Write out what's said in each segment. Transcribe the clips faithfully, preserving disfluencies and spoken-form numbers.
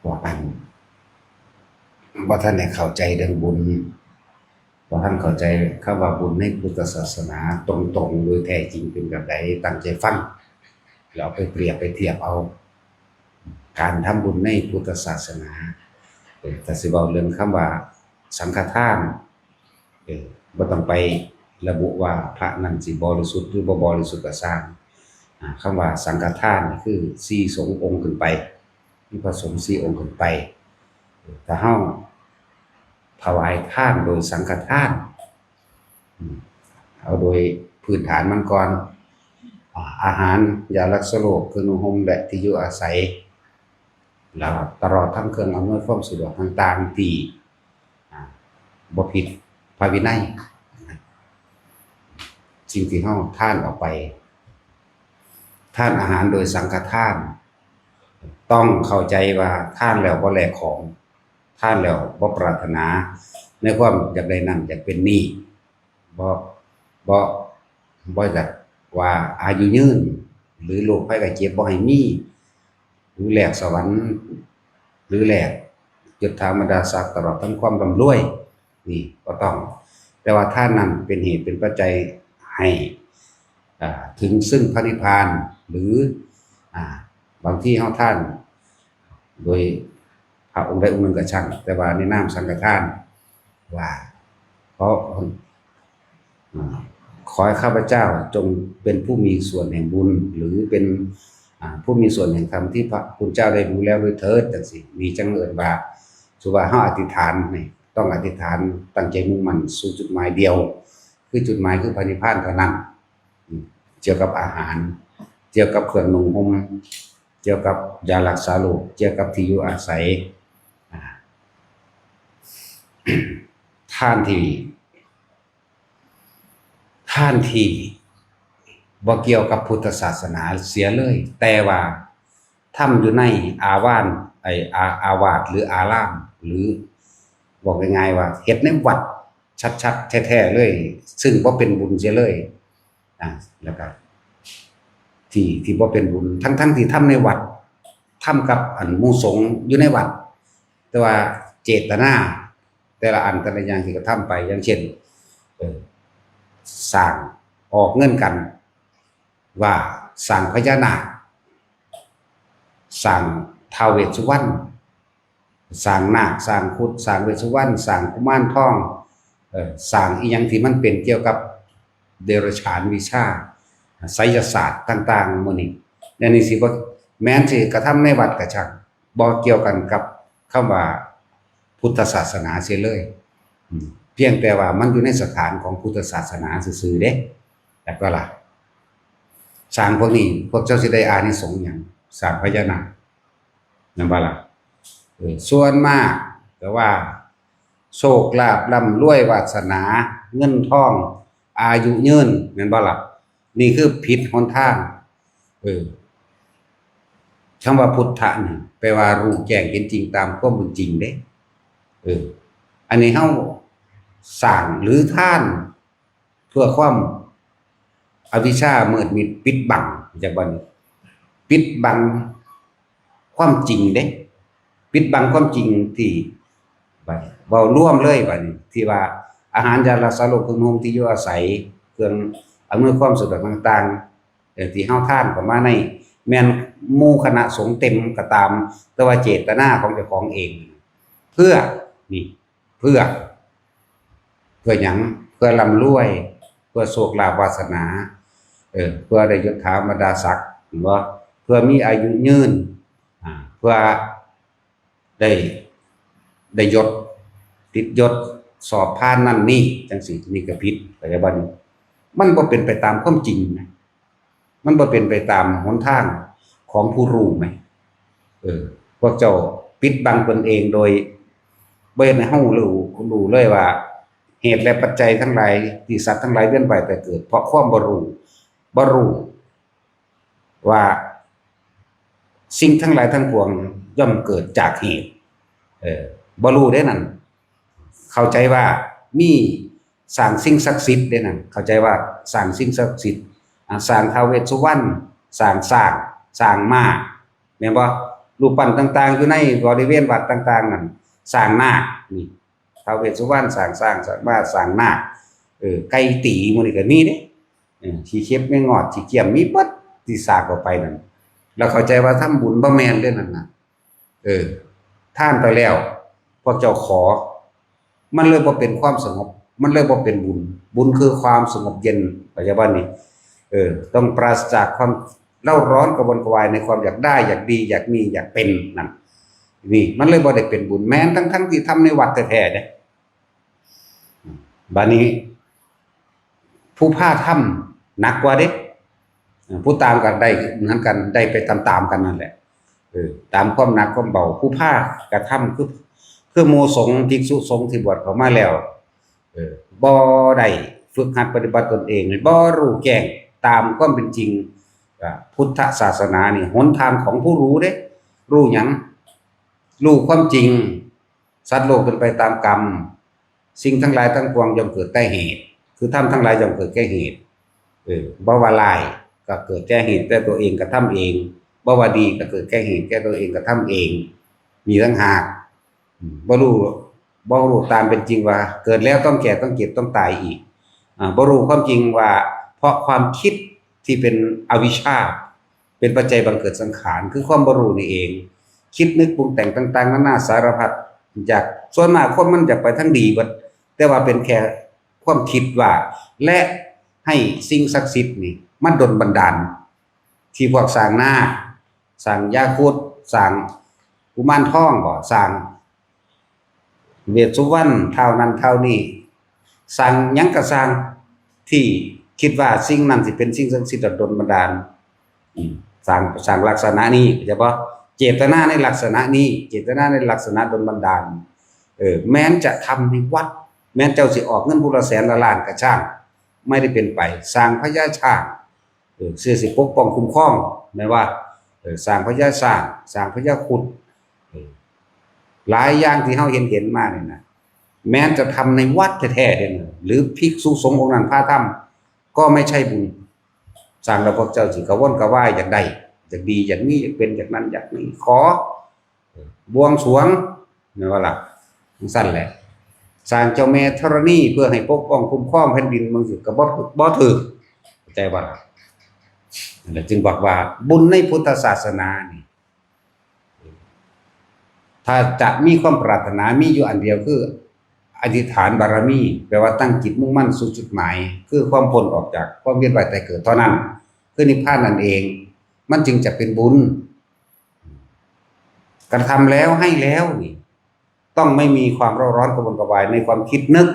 พวกอันบ่ทันได้เข้าใจเรื่องบุญ บ่ทันเข้าใจคำว่าบุญในพุทธศาสนาตรงๆ โดยแท้จริงเป็นแบบใด ตั้งใจฟัง แล้วเอาไปเปรียบไปเทียบเอา การทำบุญในพุทธศาสนา เออ ถ้าสิเว้าเรื่องคำว่าสังฆทาน เออ บ่ต้องไประบุว่าพระนั้นสิบริสุทธิ์หรือบ่บริสุทธิ์ก็ซ่าง อ่า คำว่าสังฆทานนี่คือสี่สงฆ์องค์ขึ้นไป มีพระสงฆ์สี่องค์ขึ้นไป เออ ถ้าเฮาถวายทานโดยสังฆทาน อืม เอาโดยพื้นฐานมันก่อน อ่า อาหาร ยารักษาโรค เครื่องนุ่งห่ม และที่อยู่อาศัย แล้วตลอดทั้งเครื่องอำนวยความสะดวกต่างๆ ที่ อ่า บ่ผิดพระวินัย สิ่งที่เฮาทานออกไป ทานอาหารโดยสังฆทาน ต้องเข้าใจว่าทานแล้วบ่แลกของ ทานแล้วบ่ปรารถนาในความอยากได้นั่นอยากเป็นนี่ บ่ บ่ บ่อยากว่าอายุยืน หรือโรคภัยไข้เจ็บบ่ให้มี หรือแลกสวรรค์ หรือแลกยศถาบรรดาศักดิ์ตลอดทั้งความร่ำรวย นี่บ่ต้อง แต่ว่าทานนั้นเป็นเหตุเป็นปัจจัยให้ อ่า ถึงซึ่งพระนิพพาน หรือ อ่า บางทีเฮาทาน โดยพระองค์ใดองค์หนึ่งก็ช่าง แต่ว่าในนามสังฆทาน ว่า ขอ อ่า ขอให้ข้าพเจ้าจงเป็นผู้มีส่วนแห่งบุญ หรือเป็น อ่า ผู้มีส่วนแห่งธรรมที่พระคุณเจ้าได้รู้แล้วด้วยเถิด จังซี้ นี่จั่งเอิ้นว่า ถือว่าเฮาอธิษฐานนี่ ต้องอธิษฐานตั้งใจมุ่งมั่นสู่จุดหมายเดียว คือจุดหมายคือพระนิพพานเท่านั้น อืม เกี่ยวกับอาหาร เกี่ยวกับเครื่องนุ่งห่ม เกี่ยวกับยารักษาโรค เกี่ยวกับที่อยู่อาศัย อ่า ทานที่ ทานที่บ่เกี่ยวกับพุทธศาสนาเสียเลย แต่ว่าทำอยู่ในอาวาน ไอ้ อา อาวาสหรืออาราม หรือบอกง่ายๆว่าเฮ็ดในวัดชัดๆแท้ๆเลย ซึ่งบ่เป็นบุญเสียเลย อ่า แล้วก็ ที่ ที่บ่เป็นบุญ ทั้งๆที่ทำในวัด ทำกับอันหมู่สงฆ์อยู่ในวัด แต่ว่าเจตนาแต่ละอันแต่ละอย่างที่กระทำไป อย่างเช่น เออ สร้าง ออกเงินกัน ว่าสร้างพญานาค สร้างท้าวเวสสุวรรณ สร้างนาค สร้างครุฑ สร้างเวสสุวรรณ สร้างกุมารทอง เอ่อ สร้างอิหยังที่มันเป็นเกี่ยวกับเดรัจฉานวิชา ไสยศาสตร์ต่างๆ หมู่นี้ อันนี้สิบ่ แม้นสิกระทำในวัดก็ช่าง บ่เกี่ยวกันกับคำว่าพุทธศาสนาเสียเลย อืม เพียงแต่ว่ามันอยู่ในสถานของพุทธศาสนาซื่อๆเด้ แล้วก็ล่ะ สร้างพวกนี้ พวกเจ้าสิได้อานิสงส์หยัง สร้างพญานาค แม่นบ่ล่ะ เออ ส่วนมากก็ว่า โชคลาภร่ำรวยวาสนา เงินทอง อายุยืน แม่นบ่ล่ะ นี่คือผิดหนทาง เออ คำว่าพุทธะนี่แปลว่ารู้แจ้งเห็นจริงตามความเป็นจริงเด้ เออ อันนี้เฮาสร้างหรือทาน เพื่อความอวิชชามืดมิดปิดบัง จากบัดนี้ ปิดบังความจริงเด้ ปิดบังความจริงที่ บัดนี้ เว้ารวมเลยบัดนี้ ที่ว่าอาหารยารักษาโรค เครื่องนุ่งห่ม ที่อยู่อาศัย เครื่องอำนวยความสะดวกต่างๆ เอ่อ ที่เฮาทานเข้ามาใน แม่นหมู่คณะสงฆ์เต็มก็ตาม แต่ว่าเจตนาของเจ้าของเอง เพื่อ นี่ เพื่อ เพื่อหยัง เพื่อร่ำรวย เพื่อโชคลาภวาสนา เออ เพื่อได้ยศถาบรรดาศักดิ์ เห็นบ่ เพื่อมีอายุยืน อ่า เพื่อได้ ได้ยศ ติดยศ สอบผ่านนั่นนี่ จังซี้ นี่ก็ผิด เข้าใจบ่นี่ มันบ่เป็นไปตามความจริงนะ มันบ่เป็นไปตามหนทางของผู้รู้ไหม เออ พวกเจ้าปิดบังตนเองโดยบ่เฮ็ดให้เฮารู้ รู้เลยว่า เหตุและปัจจัยทั้งหลายที่สัตว์ทั้งหลายเวียนว่ายตายเกิด เพราะความบ่รู้ บ่รู้ว่าสิ่งทั้งหลายทั้งปวงย่อมเกิดจากเหตุ เออ บ่รู้เด้นั่น เข้าใจว่ามีสร้างสิ่งศักดิ์สิทธิ์เด้นั่น เข้าใจว่าสร้างสิ่งศักดิ์สิทธิ์ อ่า สร้างท้าวเวสสุวรรณ สร้างช้าง สร้างม้า แม่นบ่ ไป รูปปั้นต่างๆ อยู่ในบริเวณวัดต่างๆ นั่น สร้างนาค นี่ ท้าวเวสสุวรรณ สร้างช้าง สร้างม้า สร้างนาค เออ ไก่ตี๋ หมู่นี้ก็มีเด้ เออ ขี้เข็บ แมงงอด ขี้เกียม มีเบิด ที่สร้างเข้าไปนั่น แล้วเข้าใจว่าทำบุญ บ่แม่นเด้อนั่นน่ะ เออ ทานไปแล้ว พวกเจ้าขอ มันเลยบ่เป็นความสงบ มันเลยบ่เป็นบุญ บุญคือความสงบเย็น เข้าใจบ่นี่ เออ ต้องปราศจากความเร่าร้อนกระวนกระวายในความอยากได้ อยากดี อยากมี อยากเป็นนั่น นี่ มันเลยบ่ได้เป็นบุญ แม้นทั้งๆ ที่ทำในวัดแท้ๆ เด้ บัดนี้ ผู้พาทำหนักกว่าเด้ เออ ผู้ตามก็ได้เหมือนกัน ได้ไปตามๆ กันนั่นแหละ เออ ตามความหนักความเบา ผู้พากระทำคือ คือหมู่สงฆ์ภิกษุสงฆ์ที่บวชเข้ามาแล้ว เออ บ่ได้ฝึกหัดปฏิบัติตนเอง บ่รู้แจ้งตามความเป็นจริง อ่า พุทธศาสนานี่ หนทางของผู้รู้เด้ รู้หยัง รู้ความจริง สัตว์โลกเป็นไปตามกรรม สิ่งทั้งหลายทั้งปวงย่อมเกิดแต่เหตุ คือธรรมทั้งหลายย่อมเกิดแก่เหตุ เออ บ่ว่าร้ายก็เกิดแก่เหตุ แต่ตัวเองกระทำเอง บ่ว่าดีก็เกิดแก่เหตุ แต่ตัวเองกระทำเอง มีต่างหาก อืม บ่รู้ บ่รู้ตามเป็นจริงว่า เกิดแล้วต้องแก่ ต้องเจ็บ ต้องตายอีก อ่า บ่รู้ความจริงว่า เพราะความคิดที่เป็นอวิชชา เป็นปัจจัยบังเกิดสังขาร คือความบ่รู้นี่เอง คิดนึกปรุงแต่งต่างๆ นานาสารพัด อยาก ส่วนมากคนมันอยากไปทางดีเบิด แต่ว่าเป็นแค่ความคิดว่า และให้สิ่งศักดิ์สิทธิ์นี่มาดลบันดาล ที่พวกสร้างนาค สร้างยาคุด สร้างกุมารทองบ่ สร้างเวสสุวรรณ ท้าวนั้นท้าวนี้ สร้างหยังก็สร้าง ที่คิดว่าสิ่งนั้นสิเป็นสิ่งศักดิ์สิทธิ์ดลบันดาล อืม สร้าง สร้างลักษณะนี้ เข้าใจบ่ เจตนาในลักษณะนี้ เจตนาในลักษณะดลบันดาล เออ แม้นจะทำในวัด แม้นเจ้าสิออกเงินผู้ละแสนละล้านก็ช่าง ไม่ได้เป็นไป สร้างพญาช้าง เออ เพื่อสิปกป้องคุ้มครอง แม่นว่า เออ สร้างพญาช้าง สร้างพญาครุฑ เออ หลายอย่างที่เฮาเห็นเห็นมานี่นะ แม้นจะทำในวัดแท้ๆ เด้อนะ หรือภิกษุสงฆ์องค์นั้นพาทำ ก็ไม่ใช่บุญ สร้างแล้วพวกเจ้าสิกระวนกระวาย อยากได้ อยากดี อยากมี อยากเป็น อยากนั้น อยากนี้ ขอ เออ บวงสรวง แม่นบ่ล่ะ จั่งซั้นแหละ สร้างเจ้าแม่ธรณีเพื่อให้ปกป้องคุ้มครองแผ่นดิน บางทีก็บ่ บ่ถืก เข้าใจบ่ล่ะ นั่นแหละจึงบอกว่าบุญในพุทธศาสนานี่ ถ้าจะมีความปรารถนา มีอยู่อันเดียวคืออธิษฐานบารมี แปลว่าตั้งจิตมุ่งมั่นสู่จุดหมาย คือความพ้นออกจากความเวียนว่ายตายเกิดเท่านั้น คือนิพพานนั่นเอง มันจึงจะเป็นบุญ กระทำแล้วให้แล้วนี่ ต้องไม่มีความเร่าร้อนกระวนกระวายในความคิดนึก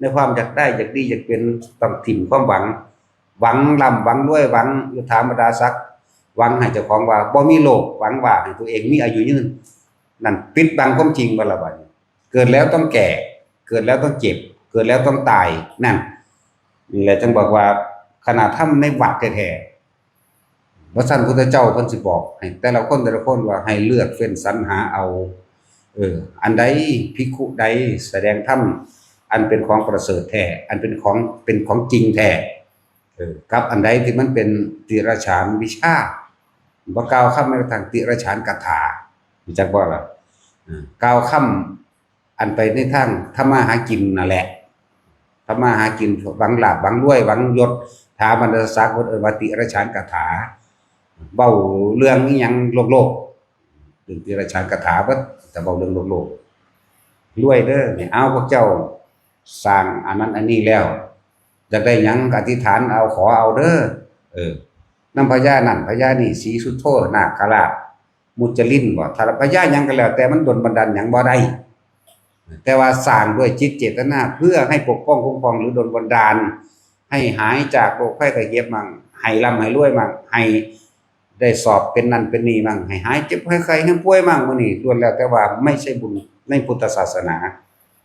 ในความอยากได้ อยากดี อยากเป็น ต้องถิ่มความหวัง หวังร่ำหวังรวย หวังยศถาบรรดาศักดิ์ หวังให้เจ้าของว่าบ่มีโรค หวังว่าให้ตัวเองมีอายุยืน นั่นปิดบังความจริงบ่ล่ะบัดนี้ เกิดแล้วต้องแก่ เกิดแล้วต้องเจ็บ เกิดแล้วต้องตาย นั่น นี่แหละจึงบอกว่า ขนาดทำในวัดแท้ๆ บ่ซั้นพุทธเจ้าเพิ่นสิบอกให้แต่ละคนแต่ละคนว่าให้เลือกเฟ้นสรรหาเอา เออ อันใด ภิกขุใดแสดงธรรมอันเป็นของประเสริฐแท้ อันเป็นของ เป็นของจริงแท้ เออ กับอันใดที่มันเป็นติรฉานวิชา บ่กล่าวคำแม้กระทั่งติรฉานคาถา รู้จักบ่ล่ะ เออ กล่าวคำอันไปในทางทำมาหากินนั่นแหละ ทำมาหากิน หวังลาภ หวังรวย หวังยศถาบรรดาศักดิ์ เพิ่นเอิ้นว่าติรฉานคาถา เว้าเรื่องอิหยังโลกๆ เรื่องติรฉานคาถาเบิด แต่เว้าเรื่องโลกๆ รวยเด้อ นี่ เอาพวกเจ้าสร้างอันนั้นอันนี้แล้ว อยากได้หยังก็อธิษฐานเอา ขอเอาเด้อ เออ นำพญานั่นพญานี่ ศรีสุโธ นาคราช มุจลินบ่ ถ้าพญาหยังก็แล้วแต่ มันดลบันดาลหยังบ่ได้ แต่ว่าสร้างด้วยจิตเจตนาเพื่อให้ปกป้องคุ้มครองหรือดลบันดาล ให้หายจากโรคภัยไข้เจ็บมั่ง ให้ร่ำให้รวยมั่ง ให้ได้สอบเป็นนั่นเป็นนี่มั่ง ให้หายเจ็บหายไข้หายป่วยมั่ง มื้อนี้ล้วนแล้วแต่ว่าไม่ใช่บุญในพุทธศาสนา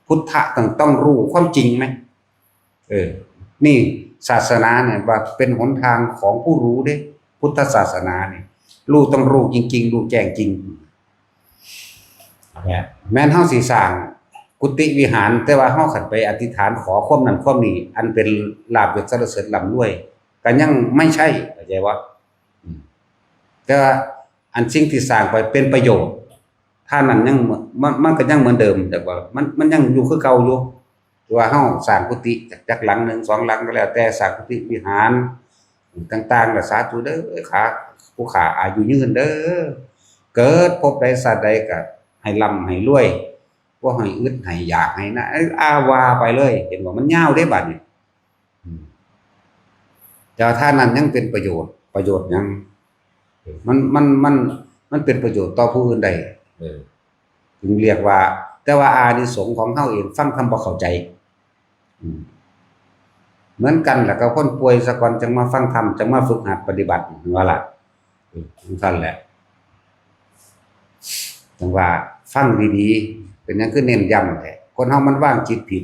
พุทธะต้อง ต้องรู้ความจริงไหม เออ นี่ศาสนาเนี่ยว่าเป็นหนทางของผู้รู้เด้ พุทธศาสนาเนี่ย รู้ต้องรู้จริงๆ รู้แจ้งจริง เนี่ย แม้นเฮาสิสร้างกุฏิวิหาร แต่ว่าเฮาคันไปอธิษฐานขอความนั้นความนี้ อันเป็นลาภยศสรรเสริญร่ำรวย ก็ยังไม่ใช่ เข้าใจบ่ อืม แต่ว่า อันสิ่งที่สร้างไปเป็นประโยชน์ ท่านั้นยังเหมือนมันมันก็ยังเหมือนเดิม แต่ว่ามันมันยังอยู่คือเก่าอยู่ คือว่าเฮาสร้างกุฏิจักหลังหนึ่งสองหลังก็แล้วแต่ สร้างกุฏิวิหารต่างๆ แล้วสาธุเด้อ ขาผู้ข้าอายุยืนเด้อ เกิดภพใดชาติใดก็ให้ร่ำให้รวย บ่ให้อึดให้อยากให้นะ อาว่าไปเลย เห็นบ่ มันยาวเด้บัดนี้ อืม แต่ว่าท่านั้นยังเป็นประโยชน์ ประโยชน์หยัง มันมันมันมันเป็นประโยชน์ต่อผู้อื่นได้ เออ ถึงเรียกว่า แต่ว่าอานิสงส์ของเฮาเองฟังธรรมบ่เข้าใจ อืม เหมือนกันแหละกับคนป่วยซะก่อนจังมาฟังธรรม จังมาฝึกหัดปฏิบัติ ว่าล่ะ เออ จังซั่นแหละ จังว่าฟังดีๆ เป็นหยังคือเน้นย้ำแท้ คนเฮามันวางจิตผิด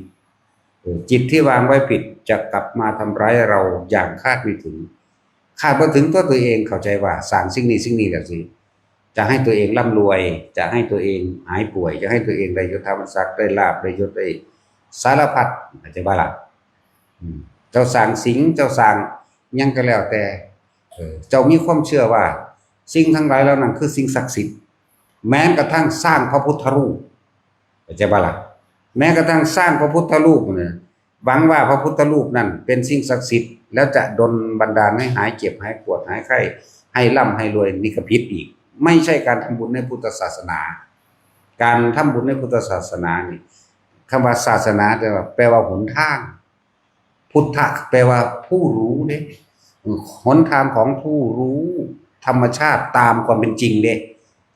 เออ จิตที่วางไว้ผิดจะกลับมาทำร้ายเราอย่างคาดไม่ถึง คาดบ่ถึงตัวตัวเองเข้าใจว่าสร้างสิ่งนี้สิ่งนี้แล้วสิ จะให้ตัวเองร่ำรวย จะให้ตัวเองหายป่วย จะให้ตัวเองได้ยศถาบรรดาศักดิ์ ได้ลาภ ได้ยศ ได้สารพัด เข้าใจบ่ล่ะ อืม เจ้าสร้างสิ่ง เจ้าสร้างหยังก็แล้วแต่ เออ เจ้ามีความเชื่อว่าสิ่งทั้งหลายเหล่านั้นคือสิ่งศักดิ์สิทธิ์ แม้กระทั่งสร้างพระพุทธรูป เข้าใจบ่ล่ะ แม้กระทั่งสร้างพระพุทธรูปเนี่ย หวังว่าพระพุทธรูปนั่นเป็นสิ่งศักดิ์สิทธิ์ แล้วจะดลบันดาลให้หายเจ็บหายปวดหายไข้ ให้ร่ำให้รวย นี่ก็ผิดอีก ไม่ใช่การทำบุญในพุทธศาสนา การทำบุญในพุทธศาสนานี่ คำว่าศาสนาแปลว่า แปลว่าหนทาง พุทธะแปลว่าผู้รู้เด้ หนทางของผู้รู้ธรรมชาติตามความเป็นจริงเด้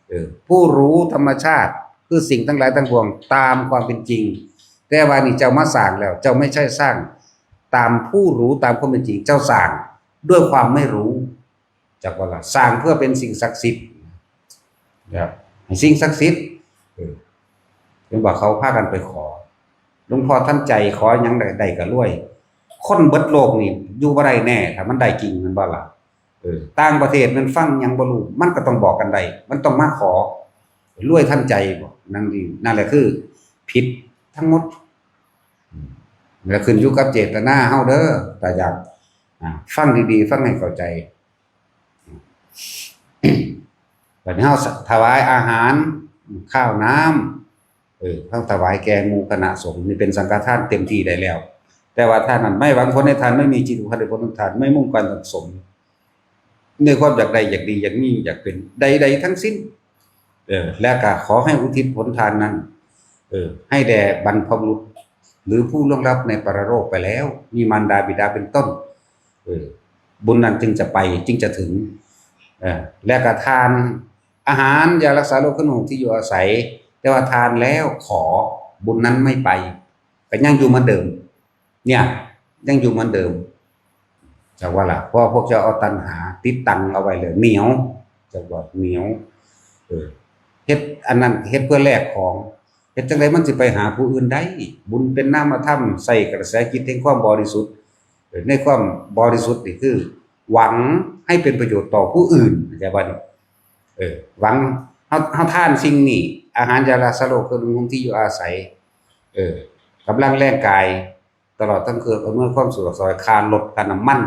เออ ผู้รู้ธรรมชาติคือสิ่งทั้งหลายทั้งปวงตามความเป็นจริง แต่ว่านี่เจ้ามาสร้างแล้ว เจ้าไม่ใช่สร้างตามผู้รู้ตามความเป็นจริง เจ้าสร้างด้วยความไม่รู้ จักว่าล่ะ สร้างเพื่อเป็นสิ่งศักดิ์สิทธิ์ นะครับ ให้สิ่งศักดิ์สิทธิ์ เออ เห็นว่าเขาพากันไปขอ หลวงพ่อทันใจขอหยังได้ ได้ก็รวย คนเบิดโลกนี่อยู่บ่ได้แน่ ถ้ามันได้จริง แม่นบ่ล่ะ เออ ต่างประเทศมันฟังหยังบ่รู้ มันก็ต้องบอกกันได้ มันต้องมาขอ รวยทันใจบ่ นั่นนี่ นั่นแหละคือผิดทั้งหมด อืม แล้วขึ้นอยู่กับเจตนาเฮาเด้อ ถ้าอยาก อ่า ฟังดีๆ ฟังให้เข้าใจ บัดนี้เฮาถวายอาหาร ข้าวน้ำ เออ เฮาถวายแก่หมู่คณะสงฆ์ นี่เป็นสังฆทานเต็มที่ได้แล้ว แต่ว่าท่านนั้นไม่หวังผลให้ทาน ไม่มีจิตผูกพันในผลของทาน ไม่มุ่งการสั่งสม ในความอยากได้ อยากดี อยากมี อยากเป็น ใดๆ ทั้งสิ้น เออ และก็ขอให้อุทิศผลทานนั้น เออ ให้แด่บรรพบุรุษ หรือผู้ล่วงลับในปรโลกไปแล้ว มีมารดาบิดาเป็นต้น เออ บุญนั้นจึงจะไป จึงจะถึง เออ และก็ทาน อาหาร ยารักษาโรค เครื่องนุ่งห่ม ที่อยู่อาศัย แต่ว่าทานแล้วขอ บุญนั้นไม่ไป ก็ยังอยู่เหมือนเดิม เนี่ย ยังอยู่เหมือนเดิม จักว่าล่ะ เพราะว่าพวกเจ้าเอาตัณหาติดตังเอาไว้เลย เหนียว จักว่าเหนียว เออ เฮ็ดอันนั้น เฮ็ดเพื่อแลกของ เฮ็ดจั่งใดมันสิไปหาผู้อื่นได้ บุญเป็นนามธรรม ใส่กระแสจิตแห่งความบริสุทธิ์ เออ ในความบริสุทธิ์นี่คือ หวังให้เป็นประโยชน์ต่อผู้อื่น เข้าใจบ่นี่ เออ หวัง เฮา เฮาทานสิ่งนี้ อาหาร ยารักษาโรค เครื่องนุ่งห่ม ที่อยู่อาศัย เออ กำลังแรงกาย ตลอดทั้งเครื่องอำนวยความสะดวกสบาย ค่ารถ ค่าน้ำมัน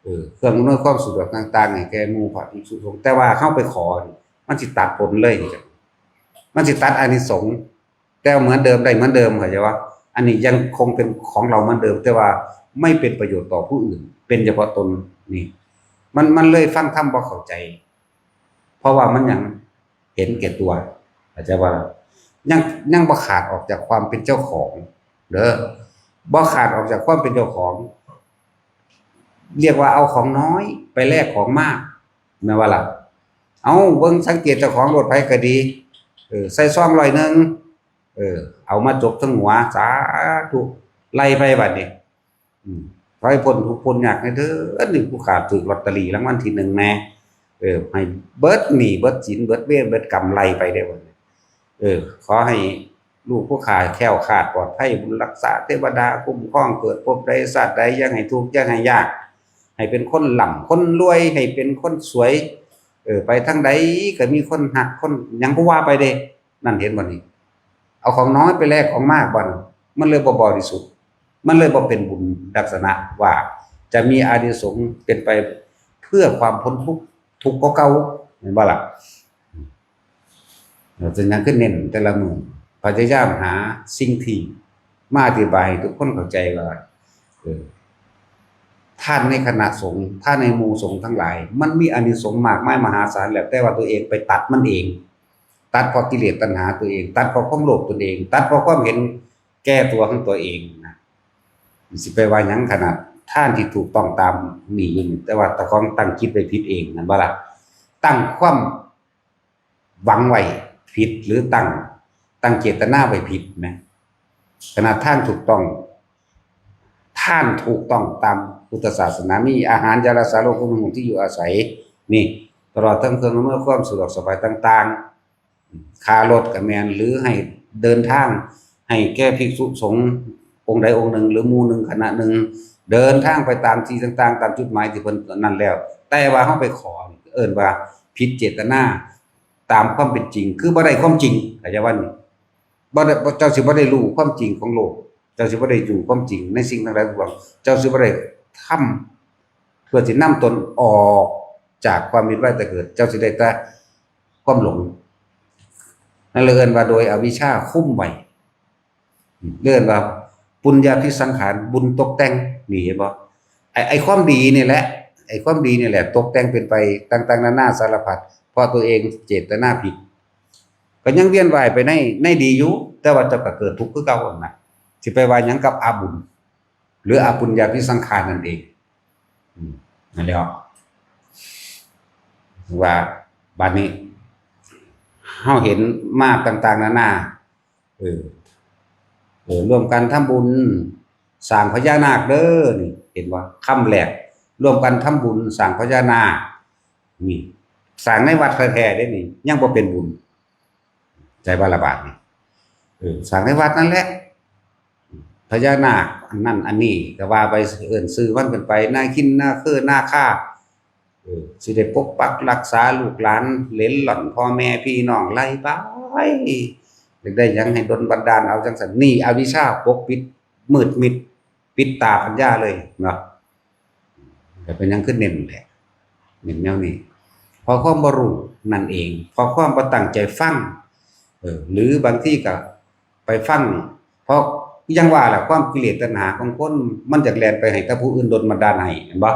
เออ เครื่องอำนวยความสะดวกต่างๆ ให้แก่หมู่พระภิกษุสงฆ์ แต่ว่าเฮาไปขอนี่ มันสิตัดผลเลย มันสิตัดอานิสงส์ แต่เหมือนเดิมได้เหมือนเดิม เข้าใจว่า อันนี้ยังคงเป็นของเราเหมือนเดิม แต่ว่าไม่เป็นประโยชน์ต่อผู้อื่น เป็นเฉพาะตน นี่ มัน มันเลยฟังธรรมบ่เข้าใจ เพราะว่ามันยังเห็นแก่ตัว เข้าใจว่า ยัง ยังบ่ขาดออกจากความเป็นเจ้าของ เด้อ บ่ขาดออกจากความเป็นเจ้าของ เรียกว่าเอาของน้อยไปแลกของมาก แม่นว่าล่ะ เอาเบิ่งสังเกตเจ้าของรถไผก็ดี เออ ใส่ซองร้อยหนึ่ง เออ เอามาจกทั้งหัว สาธุ ไล่ไปบัดนี้ อืม ขอให้พ้นทุกข์พ้นยากในเด้อ อันนี้ผู้ข้าถืกลอตเตอรี่รางวัลที่หนึ่งแน่ เออ ให้เบิดหนี้เบิดสินเบิดเวรเบิดกรรม ไล่ไปได้บัดนี้ เออ ขอให้ลูกผู้ข้าแคล้วคลาดปลอดภัย บุญรักษาเทวดาคุ้มครอง เกิดภพใดชาติใด อย่าให้ทุกข์อย่าให้ยาก ให้เป็นคนร่ำคนรวย ให้เป็นคนสวย เออ ไปทางใดก็มีคนฮักคนหยังก็ว่าไปเด้ นั่นเห็นบ่นี่ เอาของน้อยไปแลกของมากบ่นี่ มันเลยบ่บริสุทธิ์ มันเลยบ่เป็นบุญลักษณะว่าจะมีอานิสงส์เป็นไปเพื่อความพ้นทุกข์ ทุกข์ก็เก่า แม่นบ่ล่ะ เออ เป็นหยังคือเน้นแต่ละมื้อ พยายามหาสิ่งที่มาอธิบายให้ทุกคนเข้าใจว่า เออ ทานในคณะสงฆ์ ทานในหมู่สงฆ์ทั้งหลาย มันมีอานิสงส์มากมายมหาศาลแหละ แต่ว่าตัวเองไปตัดมันเอง ตัดเพราะกิเลสตัณหาตัวเอง ตัดเพราะความโลภตนเอง ตัดเพราะความเห็นแก่ตัวของตัวเองนะ สิไปว่าหยังขนาดทานที่ถูกต้องตามนี่อยู่นี่ แต่ว่าเจ้าของตั้งจิตไว้ผิดเอง แม่นบ่ล่ะ ตั้งความหวังไว้ผิด หรือตั้ง ตั้งเจตนาไว้ผิดนะ ขนาดทานถูกต้อง ทานถูกต้องตามพุทธศาสนา มีอาหาร ยารักษาโรค เครื่องบำรุงที่อยู่อาศัย นี่ ตลอดทั้งเครื่องอำนวยความสะดวกสบายต่างๆ ค่ารถก็แม่น หรือให้เดินทาง ให้แก่ภิกษุสงฆ์องค์ใดองค์หนึ่ง หรือหมู่หนึ่งคณะหนึ่ง เดินทางไปตามที่ต่างๆ ตามจุดหมายที่เพิ่นนั่นแล้ว แต่ว่าเฮาไปขอ เอิ้นว่าผิดเจตนา ตามความเป็นจริง คือบ่ได้ความจริง เข้าใจว่านี่ บ่ได้ เจ้าสิบ่ได้รู้ความจริงของโลก เจ้าสิบ่ได้รู้ความจริงในสิ่งทั้งหลายทั้งปวง เจ้าสิบ่ได้ทำเพื่อสินำตนออกจากความเวียนว่ายตายเกิด เจ้าสิได้แต่ความหลง นั่นเลยเอิ้นว่าโดยอวิชชาคุ้มไว้ เอิ้นว่าปุญญาภิสังขาร บุญตกแต่ง นี่เห็นบ่ ไอ้ ไอ้ความดีนี่แหละ ไอ้ความดีนี่แหละ ตกแต่งเป็นไปต่างๆ นานาสารพัด เพราะตัวเองเจตนาผิด ก็ยังเวียนว่ายไปใน ในดีอยู่ แต่ว่าเจ้าก็เกิดทุกข์คือเก่าหั่นนะ สิไปว่าหยังกับอาบุญ หรืออาปุญญาภิสังขารนั่นเอง อืม นั่นแหละ ว่าบัดนี้ เฮาเห็นมาต่างๆ นานา เออ เออ ร่วมกันทำบุญ สร้างพญานาคเด้อ นี่ เห็นบ่ คำแรก ร่วมกันทำบุญ สร้างพญานาค นี่ สร้างในวัดแท้ๆ เด้นี่ ยังบ่เป็นบุญ ใจบ่ละบาดนี่ เออ สร้างในวัดนั่นแหละ พญานาคอันนั้นอันนี้ก็ว่าไป เอิ้นชื่อมันกันไป นาคิน นาเคอ นาคา เออ สิได้ปกปักรักษาลูกหลานเหลนหล่อน พ่อแม่พี่น้อง ไล่ไป อยากได้หยังให้ดลบันดาลเอาจังซั่น นี่อวิชชาปกปิด มืดมิด ปิดตาปัญญาเลยเนาะ แต่เป็นหยังคือเน้นแหละ เน้นแนวนี้ เพราะความบ่รู้นั่นเอง เพราะความบ่ตั้งใจฟัง เออ หรือบางทีก็ไปฟัง เพราะยังว่าแหละ ความกิเลสตัณหาของคน มันอยากแล่นไปให้แต่ผู้อื่นดลบันดาลให้ เห็นบ่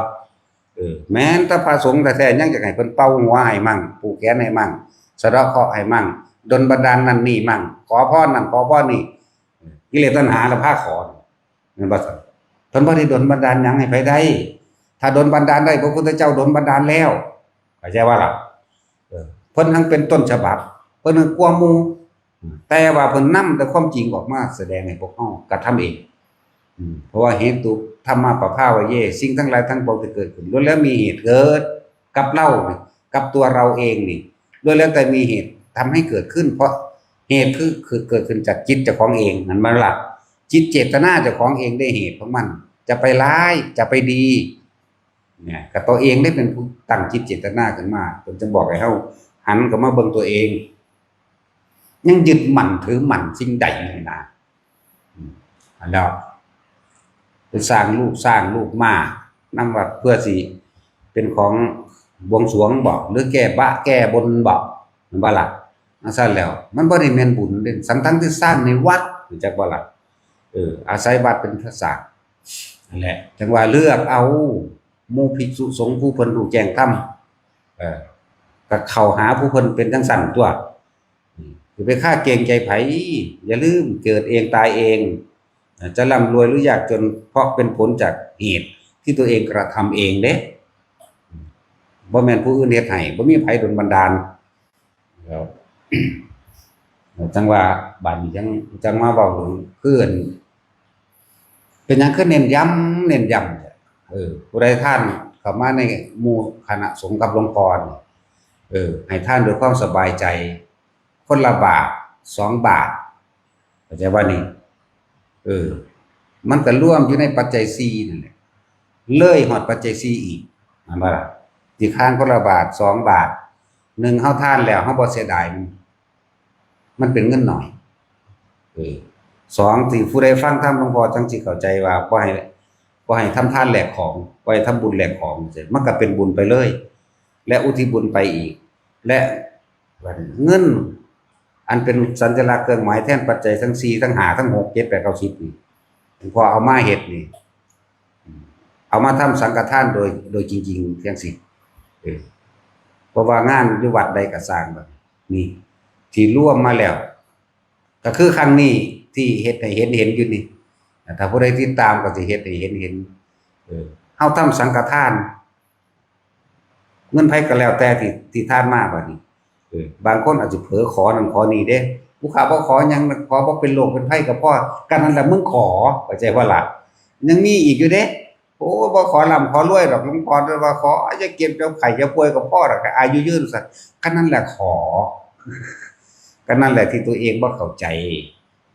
เออ แม้นแต่พระสงฆ์แท้ๆ ยังอยากให้เพิ่นเป่าหัวให้มั่ง ผูกแขนให้มั่ง สะเดาะเคราะห์ให้มั่ง ดลบันดาลนั่นนี่มั่ง ขอพรนั่นขอพรนี่ กิเลสตัณหาละพาขอ แม่นบ่ซั่น เพิ่นบ่ได้ดลบันดาลหยังให้ไผได้ ถ้าดลบันดาลได้ พระพุทธเจ้าดลบันดาลแล้ว เข้าใจบ่ล่ะ เออ เพิ่นทั้งเป็นต้นฉบับ เพิ่นทั้งกว่าหมู่ แต่ว่าเพิ่นนำแต่ความจริงออกมาแสดงให้พวกเฮากระทำเอง อืม เพราะว่าเหตุธรรมะปะภาเว สิ่งทั้งหลายทั้งปวงที่เกิดขึ้น ล้วนแล้วมีเหตุเกิดกับเรานี่ กับตัวเราเองนี่ ล้วนแล้วแต่มีเหตุทำให้เกิดขึ้น เพราะเหตุคือ คือเกิดขึ้นจากจิตเจ้าของเอง นั่นมันละ จิตเจตนาเจ้าของเองได้เหตุของมัน จะไปร้าย จะไปดี เนี่ย ก็ตัวเองได้เป็นผู้ตั้งจิตเจตนาขึ้นมา เพิ่นจึงบอกให้เฮาหันกลับมาเบิ่งตัวเอง ยังยึดมั่นถือมั่นสิ่งใดนี่นะ อืม อันแล้ว ไปสร้างรูปสร้างรูปมานำวัดเพื่อสิเป็นของบวงสรวงบ่ หรือแก้บะแก้บนบ่ แม่นบ่ล่ะ จั่งซั้นแล้ว มันบ่ได้แม่นบุญเด้ ทั้งๆ ที่สร้างในวัด รู้จักบ่ล่ะ เออ อาศัยวัดเป็นพระสร้าง นั่นแหละ จั่งว่าเลือกเอาหมู่ภิกษุสงฆ์ผู้เพิ่นรู้แจ้งธรรม เออ ก็เข้าหาผู้เพิ่นเป็นจั่งซั้นตั๊ว อืม อย่าไปคาดเกรงใจไผ อย่าลืมเกิดเองตายเอง เอ่อ จะร่ำรวยหรือยากจน เพราะเป็นผลจากเหตุที่ตัวเองกระทำเองเด้ บ่แม่นผู้อื่นเฮ็ดให้ บ่มีไผดลบันดาล แล้ว จั่งว่าบาดนี้จั่ง จั่งมาเว้าถึง คือ เป็นหยังคือเน้นย้ำ เน้นย้ำ เออ ผู้ใดทานเข้ามาในหมู่คณะสงฆ์กับหลวงพ่อนี่ เออ ให้ทานด้วยความสบายใจ คนละบาท สองบาท เข้าใจบ่นี่ เออ มันก็รวมอยู่ในปัจจัยสี่นั่นแหละ เลยฮอดปัจจัยสี่อีก แม่นบ่ล่ะ สิทานคนละบาท สองบาท หนึ่ง เฮาทานแล้ว เฮาบ่เสียดายมัน มันเป็นเงินน้อย เออ สอง ที่ผู้ใดฟังธรรมหลวงพ่อจั่งสิเข้าใจว่า บ่ให้ บ่ให้ทำทานแลกของ บ่ให้ทำบุญแลกของ มันก็เป็นบุญไปเลย และอุทิศบุญไปอีก และเงิน อันเป็นสัญลักษณ์เครื่องหมายแทนปัจจัยทั้งสี่ ทั้งห้า ทั้งหก เจ็ด แปด เก้า สิบ นี่ หลวงพ่อเอามาเฮ็ดนี่ เอามาทำสังฆทานโดย โดยจริงๆจั่งซี้ เออ เพราะว่างานอยู่วัดใดก็ซ่าง บัดนี้ ที่รวมมาแล้ว ก็คือครั้งนี้ที่เฮ็ดให้เห็น เห็นอยู่นี่ ถ้าผู้ใดติดตามก็สิเฮ็ดให้เห็น เห็น เออ เฮาทำสังฆทาน เงินไผก็แล้วแต่ที่ ที่ทานมาบัดนี้ เออ บางคนอาจสิเผลอขอนั่นขอนี่เด้ ผู้ข้าบ่ขอหยัง ขอบ่เป็นโรคเป็นภัยก็พอ กันนั่นแหละมึงขอ เข้าใจบ่ล่ะ ยังมีอีกอยู่เด้ โอ้ บ่ขอร่ำขอรวยดอกหลวงพ่อ แต่ว่าขออย่าเจ็บอย่าไข้อย่าป่วยก็พอดอก อายุยืนซะ กันนั่นแหละขอ กันนั่นแหละที่ตัวเองบ่เข้าใจ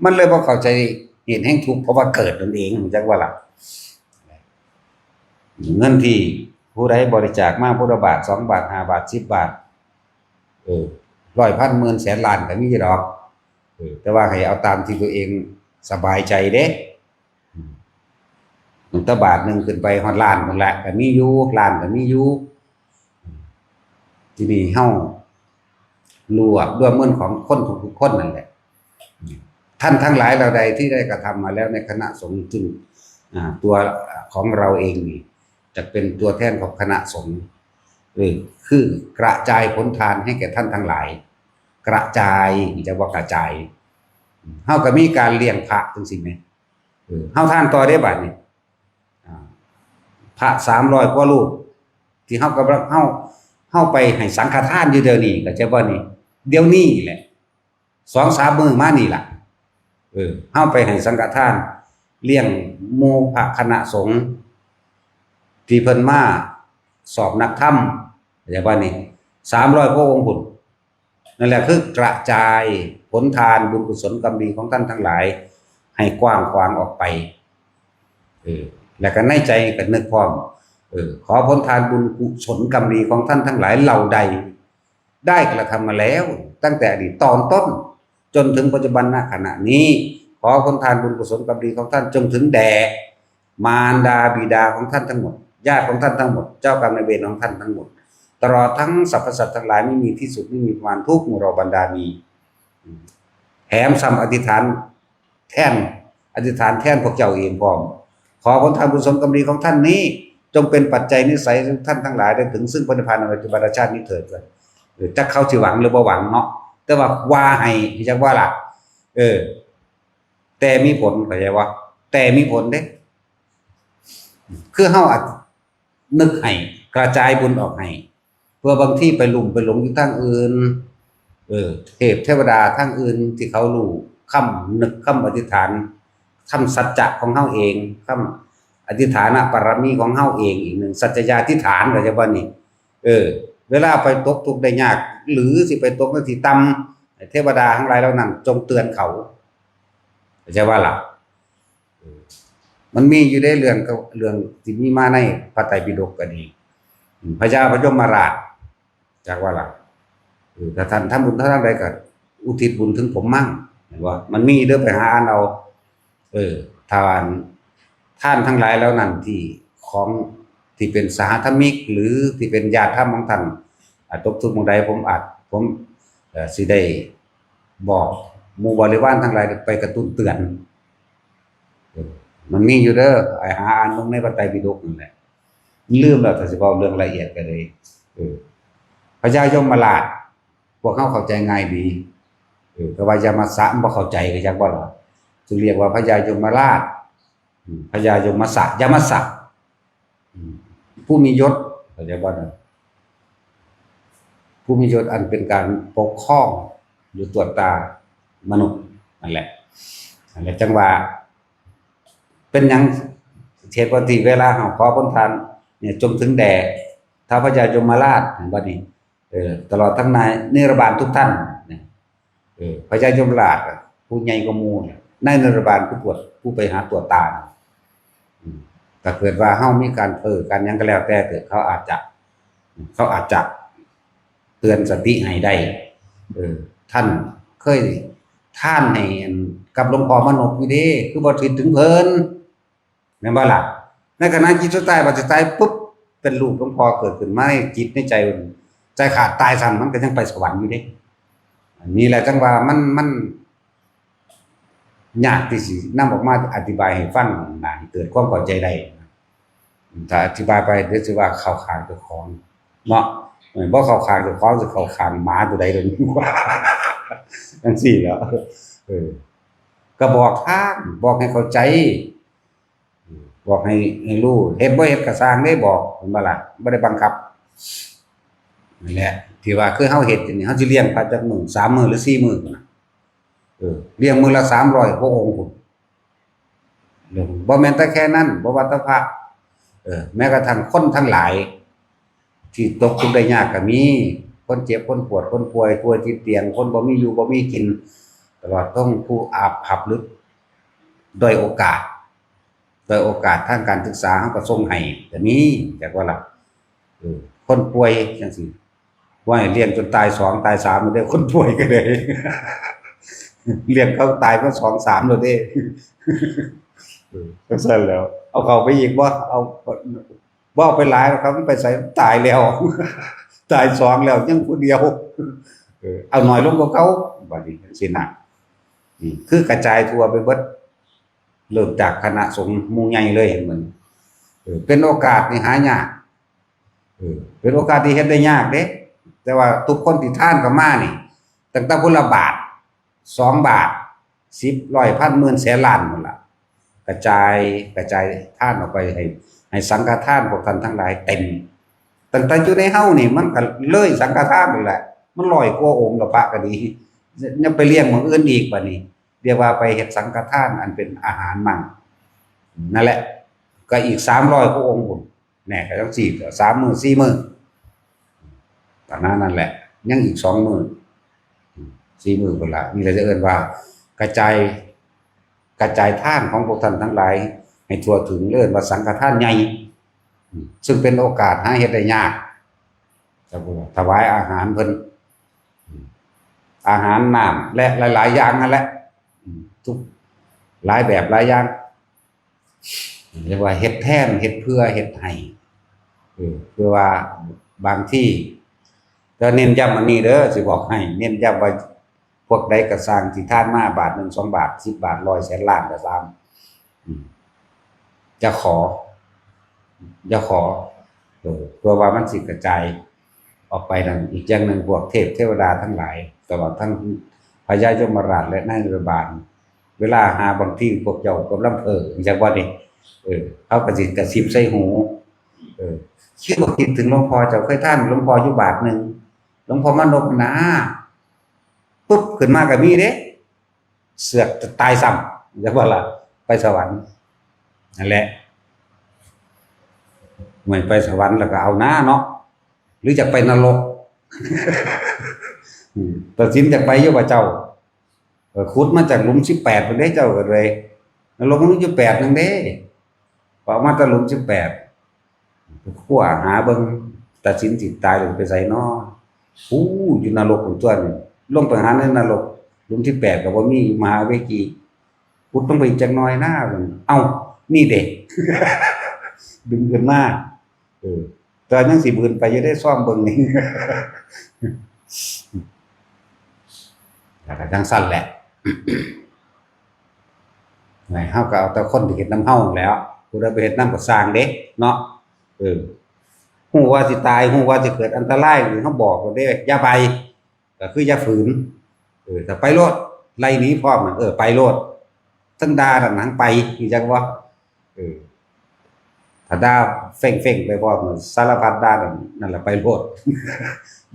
มันเลยบ่เข้าใจเหตุแห่งทุกข์ เพราะว่าเกิดนั่นเอง จักว่าล่ะ เงินที่ผู้ใดบริจาคมา ผู้ละบาท สองบาท ห้าบาท สิบบาท เออ ร้อย พัน หมื่น แสน ล้านก็มีอยู่ดอก เออ แต่ว่าให้เอาตามที่ตัวเองสบายใจเด้ อืม ตั้งแต่บาทหนึ่งขึ้นไปฮอดล้านนั่นแหละ ก็มีอยู่ ล้านก็มีอยู่ ทีนี้เฮารวบรวมเงินของคนทุกๆคนนั่นแหละ ท่านทั้งหลายเหล่าใดที่ได้กระทำมาแล้วในคณะสงฆ์ ซึ่ง อ่า ตัวของเราเองนี่ จะเป็นตัวแทนของคณะสงฆ์ เออ คือกระจายผลทานให้แก่ท่านทั้งหลาย กระจาย จะว่ากระจาย เฮาก็มีการเลี้ยงพระจั่งซี้แหม เออ เฮาทานต่อได้บัดนี้ อ่า พระสามร้อยกว่ารูป ที่เฮากำลัง เฮา เฮาไปให้สังฆทานอยู่เดี๋ยวนี้ เข้าใจบ่นี่ เดี๋ยวนี้แหละ สองสามมื้อมานี่ล่ะ เออ เฮาไปให้สังฆทาน เลี้ยงหมู่พระคณะสงฆ์ ที่เพิ่นมาสอบนักธรรม เข้าใจบ่นี่ สามร้อยกว่าองค์พุ้น นั่นแหละคือกระจายผลทานบุญกุศลกรรมดีของท่านทั้งหลาย ให้กว้างขวางออกไป เออ แล้วก็ในใจก็นึกพร้อม เออ ขอผลทานบุญกุศลกรรมดีของท่านทั้งหลายเหล่าใด ได้กระทำมาแล้ว ตั้งแต่อดีตตอนต้น จนถึงปัจจุบันณขณะนี้ ขอผลทานบุญกุศลกรรมดีของท่านจงถึงแด่ มารดาบิดาของท่านทั้งหมด ญาติของท่านทั้งหมด เจ้ากรรมนายเวรของท่านทั้งหมด ตลอดทั้งสรรพสัตว์ทั้งหลายไม่มีที่สุดไม่มีประมาณทุกหมู่เหล่าบรรดามี แถมซ้ำอธิษฐานแทน อธิษฐานแทนพวกเจ้าเองพร้อม ขอผลทานบุญกุศลกรรมดีของท่านนี้ จงเป็นปัจจัยนิสัยท่านทั้งหลายได้ถึงซึ่งพระนิพพานในปัจจุบันชาตินี้เถิด เออ จักเขาสิหวังหรือบ่หวังเนาะ แต่ว่าว่าให้ จักว่าล่ะ เออ แต่มีผล เข้าใจบ่ แต่มีผลเด้ คือเฮาอาจนึกให้กระจายบุญออกให้ เพื่อบางทีไปลุ่มไปหลงอยู่ทางอื่น เออ เทพเทวดาทางอื่นที่เขารู้คำนึกคำอธิษฐาน คำสัจจะของเฮาเอง คำอธิษฐานปารมีของเฮาเองอีกหนึ่ง สัจจยาธิษฐาน เข้าใจบ่นี่ เออ เวลาไปตกทุกข์ได้ยาก หรือสิไปตกในที่ต่ำ เทวดาทั้งหลายเหล่านั้นจงเตือนเขา เข้าใจบ่ล่ะ เออ มันมีอยู่ในเรื่องก็ เรื่องที่มีมาในพระไตรปิฎกก็ดี อืม พญาพยมราช จักว่าล่ะ เออ ถ้าท่านทำบุญทางใดก็อุทิศบุญถึงผมมั่ง เห็นบ่ มันมีเด้อ ไปหาอ่านเอา เออ ทาน ทานทั้งหลายเหล่านั้นที่ของ ที่เป็นสหธรรมิก หรือที่เป็นญาติธรรมของท่าน อ่า ตกทุกข์หม่องใด ผมอาจ ผม เอ่อ สิได้บอกหมู่บริวารทั้งหลายไปกระตุ้นเตือน เออ มันมีอยู่เด้อ ไอ้หาอ่านเบิ่งในพระไตรปิฎกนั่นแหละ ลืมแล้ว ถ้าสิเว้าเรื่องละเอียดก็เลย เออ พญายมราช พวกเฮาเข้าใจง่ายดี เออ แต่ว่ายมสะมันบ่เข้าใจ ก็จักบ่ล่ะ จึงเรียกว่าพญายมราช อืม พญายมสะ ยมสะ อืม ผู้มียศ เข้าใจบ่นะ ผู้มียศอันเป็นการปกครองอยู่ตรวจตามนุษย์ นั่นแหละ นั่นแหละ จังว่า เป็นหยังเหตุผลที่เวลาเฮาขอผลทานเนี่ย จงถึงแด่ท้าวพญายมราช เห็นบ่นี่ เออ ตลอดทั้งนายนิรบาลทุกท่านเนี่ย เออ พญายมราชอะ ผู้ใหญ่กว่าหมู่เนี่ย นายนิรบาลผู้ตรวจ ผู้ไปหาตรวจตาน่ะ อืม ถ้าเกิดว่าเฮามีการเพ้อการหยังก็แล้วแต่เถอะ เขาอาจจะ เขาอาจจะเตือนสติให้ได้ เออ ท่านเคยทานให้อัน กับหลวงพ่อมานพอยู่เด้ คือบ่คิดถึงเพิ่น แม่นบ่ล่ะ ในขณะจิตสุดท้าย บัดสุดท้ายปุ๊บ เป็นรูปหลวงพ่อเกิดขึ้นมาในจิตในใจ เพิ่น ใจขาดตายซ้ำมันก็ยังไปสวรรค์อยู่เด้ อันนี้แหละจั่งว่ามัน มัน ยากที่สินำออกมาอธิบายให้ฟังนะ ให้เกิดความเข้าใจได้ ถ้าอธิบายไปเดี๋ยวสิว่าเข้าข้างเจ้าของเนาะ เออ บ่เข้าข้างเจ้าของ สิเข้าข้างหมาตัวใดตัวหนึ่ง จั่งซี้แหล้ว เออ ก็บอกทาง บอกให้เข้าใจ บอกให้ ให้รู้ เฮ็ดบ่เฮ็ดก็ซ่างเด้ บอก เห็นบ่ล่ะ บ่ได้บังคับ นั่นแหละ ที่ว่าคือเฮาเฮ็ดนี่ เฮาสิเลี้ยงพระจักมื้อ สามมื้อหรือสี่มื้อพุ้นน่ะ เออ เลี้ยงมื้อละสามร้อยกว่าองค์พุ้น เดี๋ยวบ่แม่นแต่แค่นั้น บ่ว่าแต่พระ เออ แม้กระทั่งคนทั้งหลาย ที่ตกทุกข์ได้ยากก็มี คนเจ็บ คนปวด คนป่วย ป่วยติดเตียง คนบ่มีอยู่บ่มีกิน ตลอดทั้งผู้อาภัพหรือด้อยโอกาส ด้อยโอกาสทางการศึกษา เฮาก็ส่งให้ก็มี จักว่าล่ะ เออ คนป่วยจั่งซี้ ว่าให้เลี้ยงจนตายสองตายสามเด้อ คนป่วยก็ได้ เลี้ยงเขาตายมาสองสามแล้วเด้ เออ จั่งซั้นแหล้ว เอาเข้าไปอีกบ่ เอา บ่เอาไปหลายหรอกครับ มันไปไส ตายแล้ว ตายสองแล้ว ยังผู้เดียว เออ เอาน้อยลงกว่าเก่า บัดนี้จั่งซี้นะ อืม คือกระจายทั่วไปเบิด เริ่มจากคณะสงฆ์หมู่ใหญ่เลย เห็นมัน เออ เป็นโอกาสนี่หายาก เออ เป็นโอกาสที่เฮ็ดได้ยากเด้ แต่ว่าทุกคนที่ทานเข้ามานี่ ตั้งแต่คนละบาท สองบาท สิบ ร้อย พัน หมื่น แสน ล้านพุ้นล่ะ กระจาย กระจายทานออกไปให้ ให้สังฆทานพวกท่านทั้งหลายเต็ม ตั้งแต่อยู่ในเฮานี่มันก็เลยสังฆทานนั่นแหละ มันร้อยกว่าองค์แล้ว พระก็ดี ยังไปเลี้ยงหม่องอื่นอีกบัดนี้ เรียกว่าไปเฮ็ดสังฆทานอันเป็นอาหารมัง นั่นแหละ ก็อีกสามร้อยกว่าองค์พุ้น แน่ ก็จั่งซี้ สามมื้อ สี่มื้อ ประมาณนั้นแหละ ยังอีกสองมื้อ สี่มื้อพุ้นล่ะ นี่แหละจะเอิ้นว่า กระจาย กระจายทานของพวกท่านทั้งหลาย ให้ทั่วถึง เอิ้นว่าสังฆทานใหญ่ ซึ่งเป็นโอกาสหาเฮ็ดได้ยาก ถวายอาหารเพิ่น อาหาร น้ำ และหลายๆอย่างนั่นแหละ ทุก หลายแบบหลายอย่าง เรียกว่าเฮ็ดแทน เฮ็ดเพื่อ เฮ็ดให้ เออ เพื่อว่าบางที ก็เน้นย้ำอันนี้เด้อ สิบอกให้ เน้นย้ำว่าพวกใดก็ซ่างที่ทานมาบาทหนึ่ง สองบาท สิบบาท ร้อย แสน ล้านก็ตาม อืม จะขอ อย่าขอ เออ เพื่อว่ามันสิกระจายออกไปนั่น อีกอย่างหนึ่งพวกเทพเทวดาทั้งหลาย ตลอดทั้งพญายมราชและนายนรบาล เวลาหาบางทีพวกเจ้ากำลังเพ้อจั่งซี้นี่ เออ เขาก็สิกระซิบใส่หู เออ คิดบ่คิดถึงหลวงพ่อ เจ้าเคยทานหลวงพ่ออยู่บาทหนึ่ง หลวงพ่อมานพนะ ปุ๊บ ขึ้นมาก็มีเด้ เสือกตายซ้ำ จั่งว่าล่ะ ไปสวรรค์ นั่นแหละ ไม่ไปสวรรค์แล้วก็เอาหน้าเนาะ หรืออยากไปนรก อืม ตัดสินอยากไปอยู่บ่เจ้า เออ ขุดมาจากหลุมสิบแปดพุ้นเด้ เจ้าก็เลย นรกมันอยู่แปดหนึ่งเด้ ออกมาแต่หลุมสิบแปด ไปค้นหาเบิ่ง ตัดสินสิตายแล้วไปไสน้อ อู้ อยู่นรกพุ้นตั๊วนี่ ลงไปหาในนรก หลุมที่แปดก็บ่มี อยู่มหาเวจี ขุดลงไปอีกจักหน่อยนะ เอ้า นี่เด้ ดึงขึ้นมา เออ แต่ยังสิบืนไปอยู่ได้ ซ่อมเบิ่งนี่ แล้วก็จั่งซั้นแหละ ไหน เฮาก็เอาแต่คนที่เฮ็ดนำเฮาแหล้ว ผู้ใดไปเฮ็ดนำก็ซ่างเด้ เนาะ เออ ฮู้ว่าสิตาย ฮู้ว่าสิเกิดอันตรายนี่ เฮาบอกโลดเด้ อย่าไป ก็คืออย่าฝืน เออ ถ้าไปโลด ไล่หนีพร้อมนั่น เออ ไปโลด ทั้งด่าทั้งหยังไป รู้จักบ่ เออ ถ้าด่าเฟ้งๆไปพร้อมนั่น สารพัดด่านั่น นั่นแหละไปโลด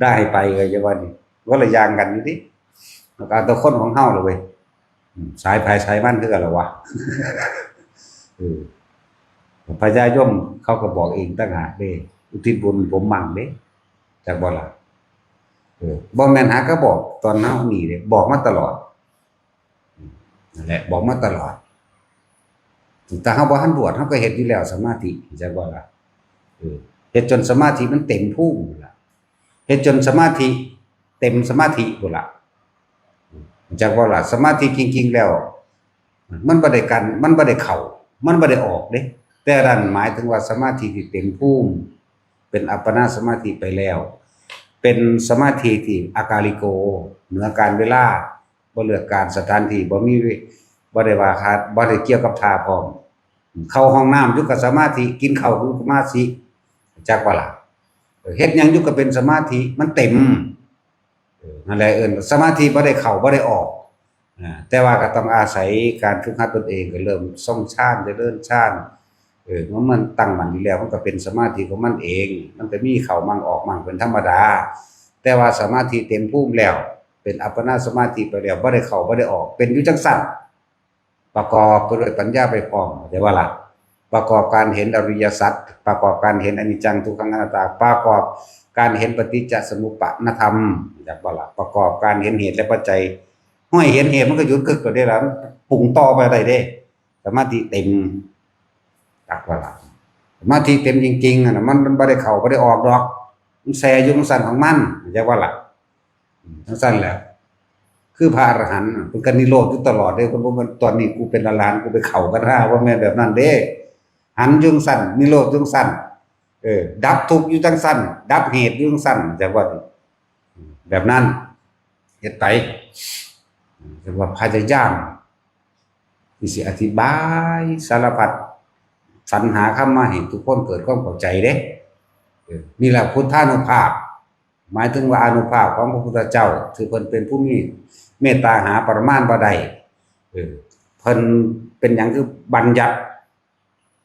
ด่าให้ไปเลย อย่าว่านี่ คนละอย่างกันอยู่ติ มันก็เอาแต่คนของเฮาล่ะเว้ย อืม สายไผสายมันคือกันล่ะวะ เออ พญายมเขาก็บอกเองต่างหากเด้ อุทิศบุญผมมั่งเด้ จักบ่ล่ะ เออ บ่แม่นหากะบอกตอนเฮานี่เด้ บอกมาตลอด อืม นั่นแหละ บอกมาตลอด ตั้งแต่เฮาบ่ทันบวช เฮาก็เฮ็ดอยู่แล้วสมาธิ จักบ่ล่ะ เออ เฮ็ดจนสมาธิมันเต็มภูมิพู้นล่ะ เฮ็ดจนสมาธิเต็มสมาธิพู้นล่ะ จักบ่ล่ะ สมาธิจริงๆแล้ว มันบ่ได้กัน มันบ่ได้เข้า มันบ่ได้ออกเด้ แต่นั่นหมายถึงว่าสมาธิที่เต็มภูมิ เป็นอัปปนาสมาธิไปแล้ว เป็นสมาธิที่อากาลิโก เหนือการเวลา บ่เลือกการสถานที่ บ่มี บ่ได้ว่าขาด บ่ได้เกี่ยวกับท่าพร้อม เข้าห้องน้ำอยู่กับสมาธิ กินข้าวอยู่กับสมาธิ จักว่าล่ะ เฮ็ดหยังอยู่ก็เป็นสมาธิ มันเต็ม เออ นั่นแหละเอิ้นสมาธิ บ่ได้เข้า บ่ได้ออก อ่า แต่ว่าก็ต้องอาศัยการฝึกหัดตนเอง ก็เริ่มทรงฌาน เจริญฌาน เออ เมื่อมันตั้งมั่นดีแล้ว มันก็เป็นสมาธิของมันเอง มันก็มีเข้ามั่งออกมั่งเป็นธรรมดา แต่ว่าสมาธิเต็มภูมิแล้ว เป็นอัปปนาสมาธิไปแล้ว บ่ได้เข้า บ่ได้ออก เป็นอยู่จังซั่น ประกอบไปด้วยปัญญาไปพร้อม เข้าใจบ่ล่ะ ประกอบการเห็นอริยสัจ ประกอบการเห็นอนิจจังทุกขังอนัตตา ประกอบการเห็นปฏิจจสมุปปานธรรม เข้าใจบ่ล่ะ ประกอบการเห็นเหตุและปัจจัย ห้วยเห็นเหตุมันก็หยุดกึกก็ได้แล้ว ปรุงต่อไปได้เด้ สมาธิเต็ม จักว่าล่ะ สมาธิเต็มจริงๆอะนะ มัน มันบ่ได้เข้า บ่ได้ออกดอก มันแช่อยู่จังซั่นของมัน เข้าใจบ่ล่ะ อืม จังซั่นแหละ คือพระอรหันต์น่ะ เพิ่นก็นิโรธอยู่ตลอดเด้ เพิ่นบ่แม่นตอนนี้กูเป็นอรหันต์ กูไปเข้ากันหา บ่แม่นแบบนั้นเด้ หันอยู่จังซั่น นิโรธอยู่จังซั่น เออ ดับทุกข์อยู่จังซั่น ดับเหตุอยู่จังซั่น จักว่า แบบนั้น เฮ็ดไป เรียกว่าพยายาม ที่สิอธิบายสารพัดสรรหาคำมาให้ทุกคนเกิดความเข้าใจเด้ เออ นี่แหละพุทธานุภาพ หมายถึงว่าอานุภาพของพระพุทธเจ้า ที่เพิ่นเป็นผู้มีเมตตาหาประมาณบ่ได้ เออ เพิ่นเป็นหยังคือบัญญัติ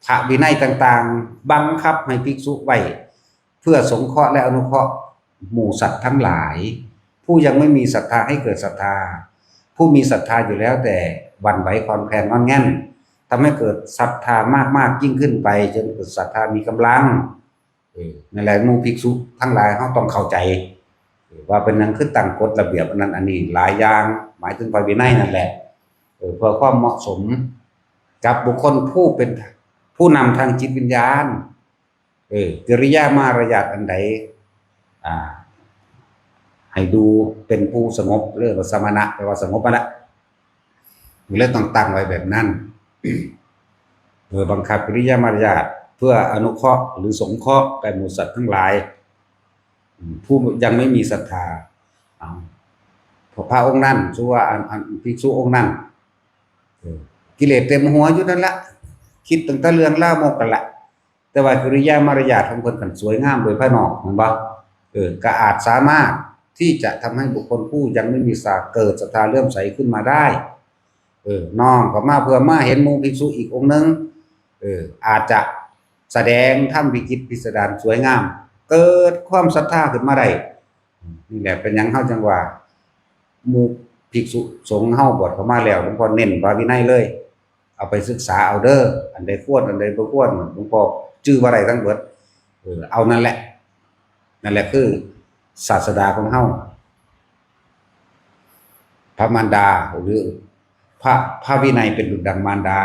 พระวินัยต่างๆ บังคับให้ภิกษุไว้ เพื่อสงเคราะห์และอนุเคราะห์หมู่สัตว์ทั้งหลาย ผู้ยังไม่มีศรัทธาให้เกิดศรัทธา ผู้มีศรัทธาอยู่แล้วแต่หวั่นไหวคลอนแคลนงอนแง่น ทำให้เกิดศรัทธามากๆยิ่งขึ้นไป จนเกิดศรัทธามีกำลัง เออ นั่นแหละหมู่ภิกษุทั้งหลาย เราต้องเข้าใจ เออ ว่าเป็นหยังคือตั้งกฎระเบียบอันนั้นอันนี้หลายอย่าง หมายถึงพระวินัยนั่นแหละ เออ เพื่อความเหมาะสมกับบุคคลผู้เป็นผู้นำทางจิตวิญญาณ เออ กิริยามารยาทอันใด อ่า ให้ดูเป็นผู้สงบ เรียกว่าสมณะ แปลว่าสงบนั่นแหละ เลยต้องตั้งไว้แบบนั้น เพื่อบังคับกิริยามารยาท เพื่ออนุเคราะห์หรือสงเคราะห์แก่หมู่สัตว์ทั้งหลาย อืม ผู้ยังไม่มีศรัทธา เอา พระองค์นั้น ชื่อว่าอัน อันภิกษุองค์นั้น เออ กิเลสเต็มหัวอยู่นั่นละ คิดตั้งแต่เรื่องลามกกันละ แต่ว่ากิริยามารยาทของเพิ่นคันสวยงามโดยภายนอก แม่นบ่ เออ ก็อาจสามารถที่จะทำให้บุคคลผู้ยังไม่มีศรัทธาเกิดศรัทธาเลื่อมใสขึ้นมาได้ เออ น้อมเข้ามาเพื่อมาเห็นหมู่ภิกษุอีกองค์หนึ่ง เออ อาจจะแสดงธรรมวิจิตรพิสดารสวยงาม เกิดความศรัทธาขึ้นมาได้ นี่แหละเป็นหยังเฮาจังว่า หมู่ภิกษุสงฆ์เฮาบวชเข้ามาแล้ว หลวงพ่อเน้นพระวินัยเลย เอาไปศึกษาเอาเด้อ อันใดควร อันใดบ่ควร หลวงพ่อจื่อบ่ได้ทั้งเบิด เออ เอานั่นแหละ นั่นแหละคือศาสดาของเฮา พระมารดา หรือพระ พระวินัยเป็นดุจดังมารดา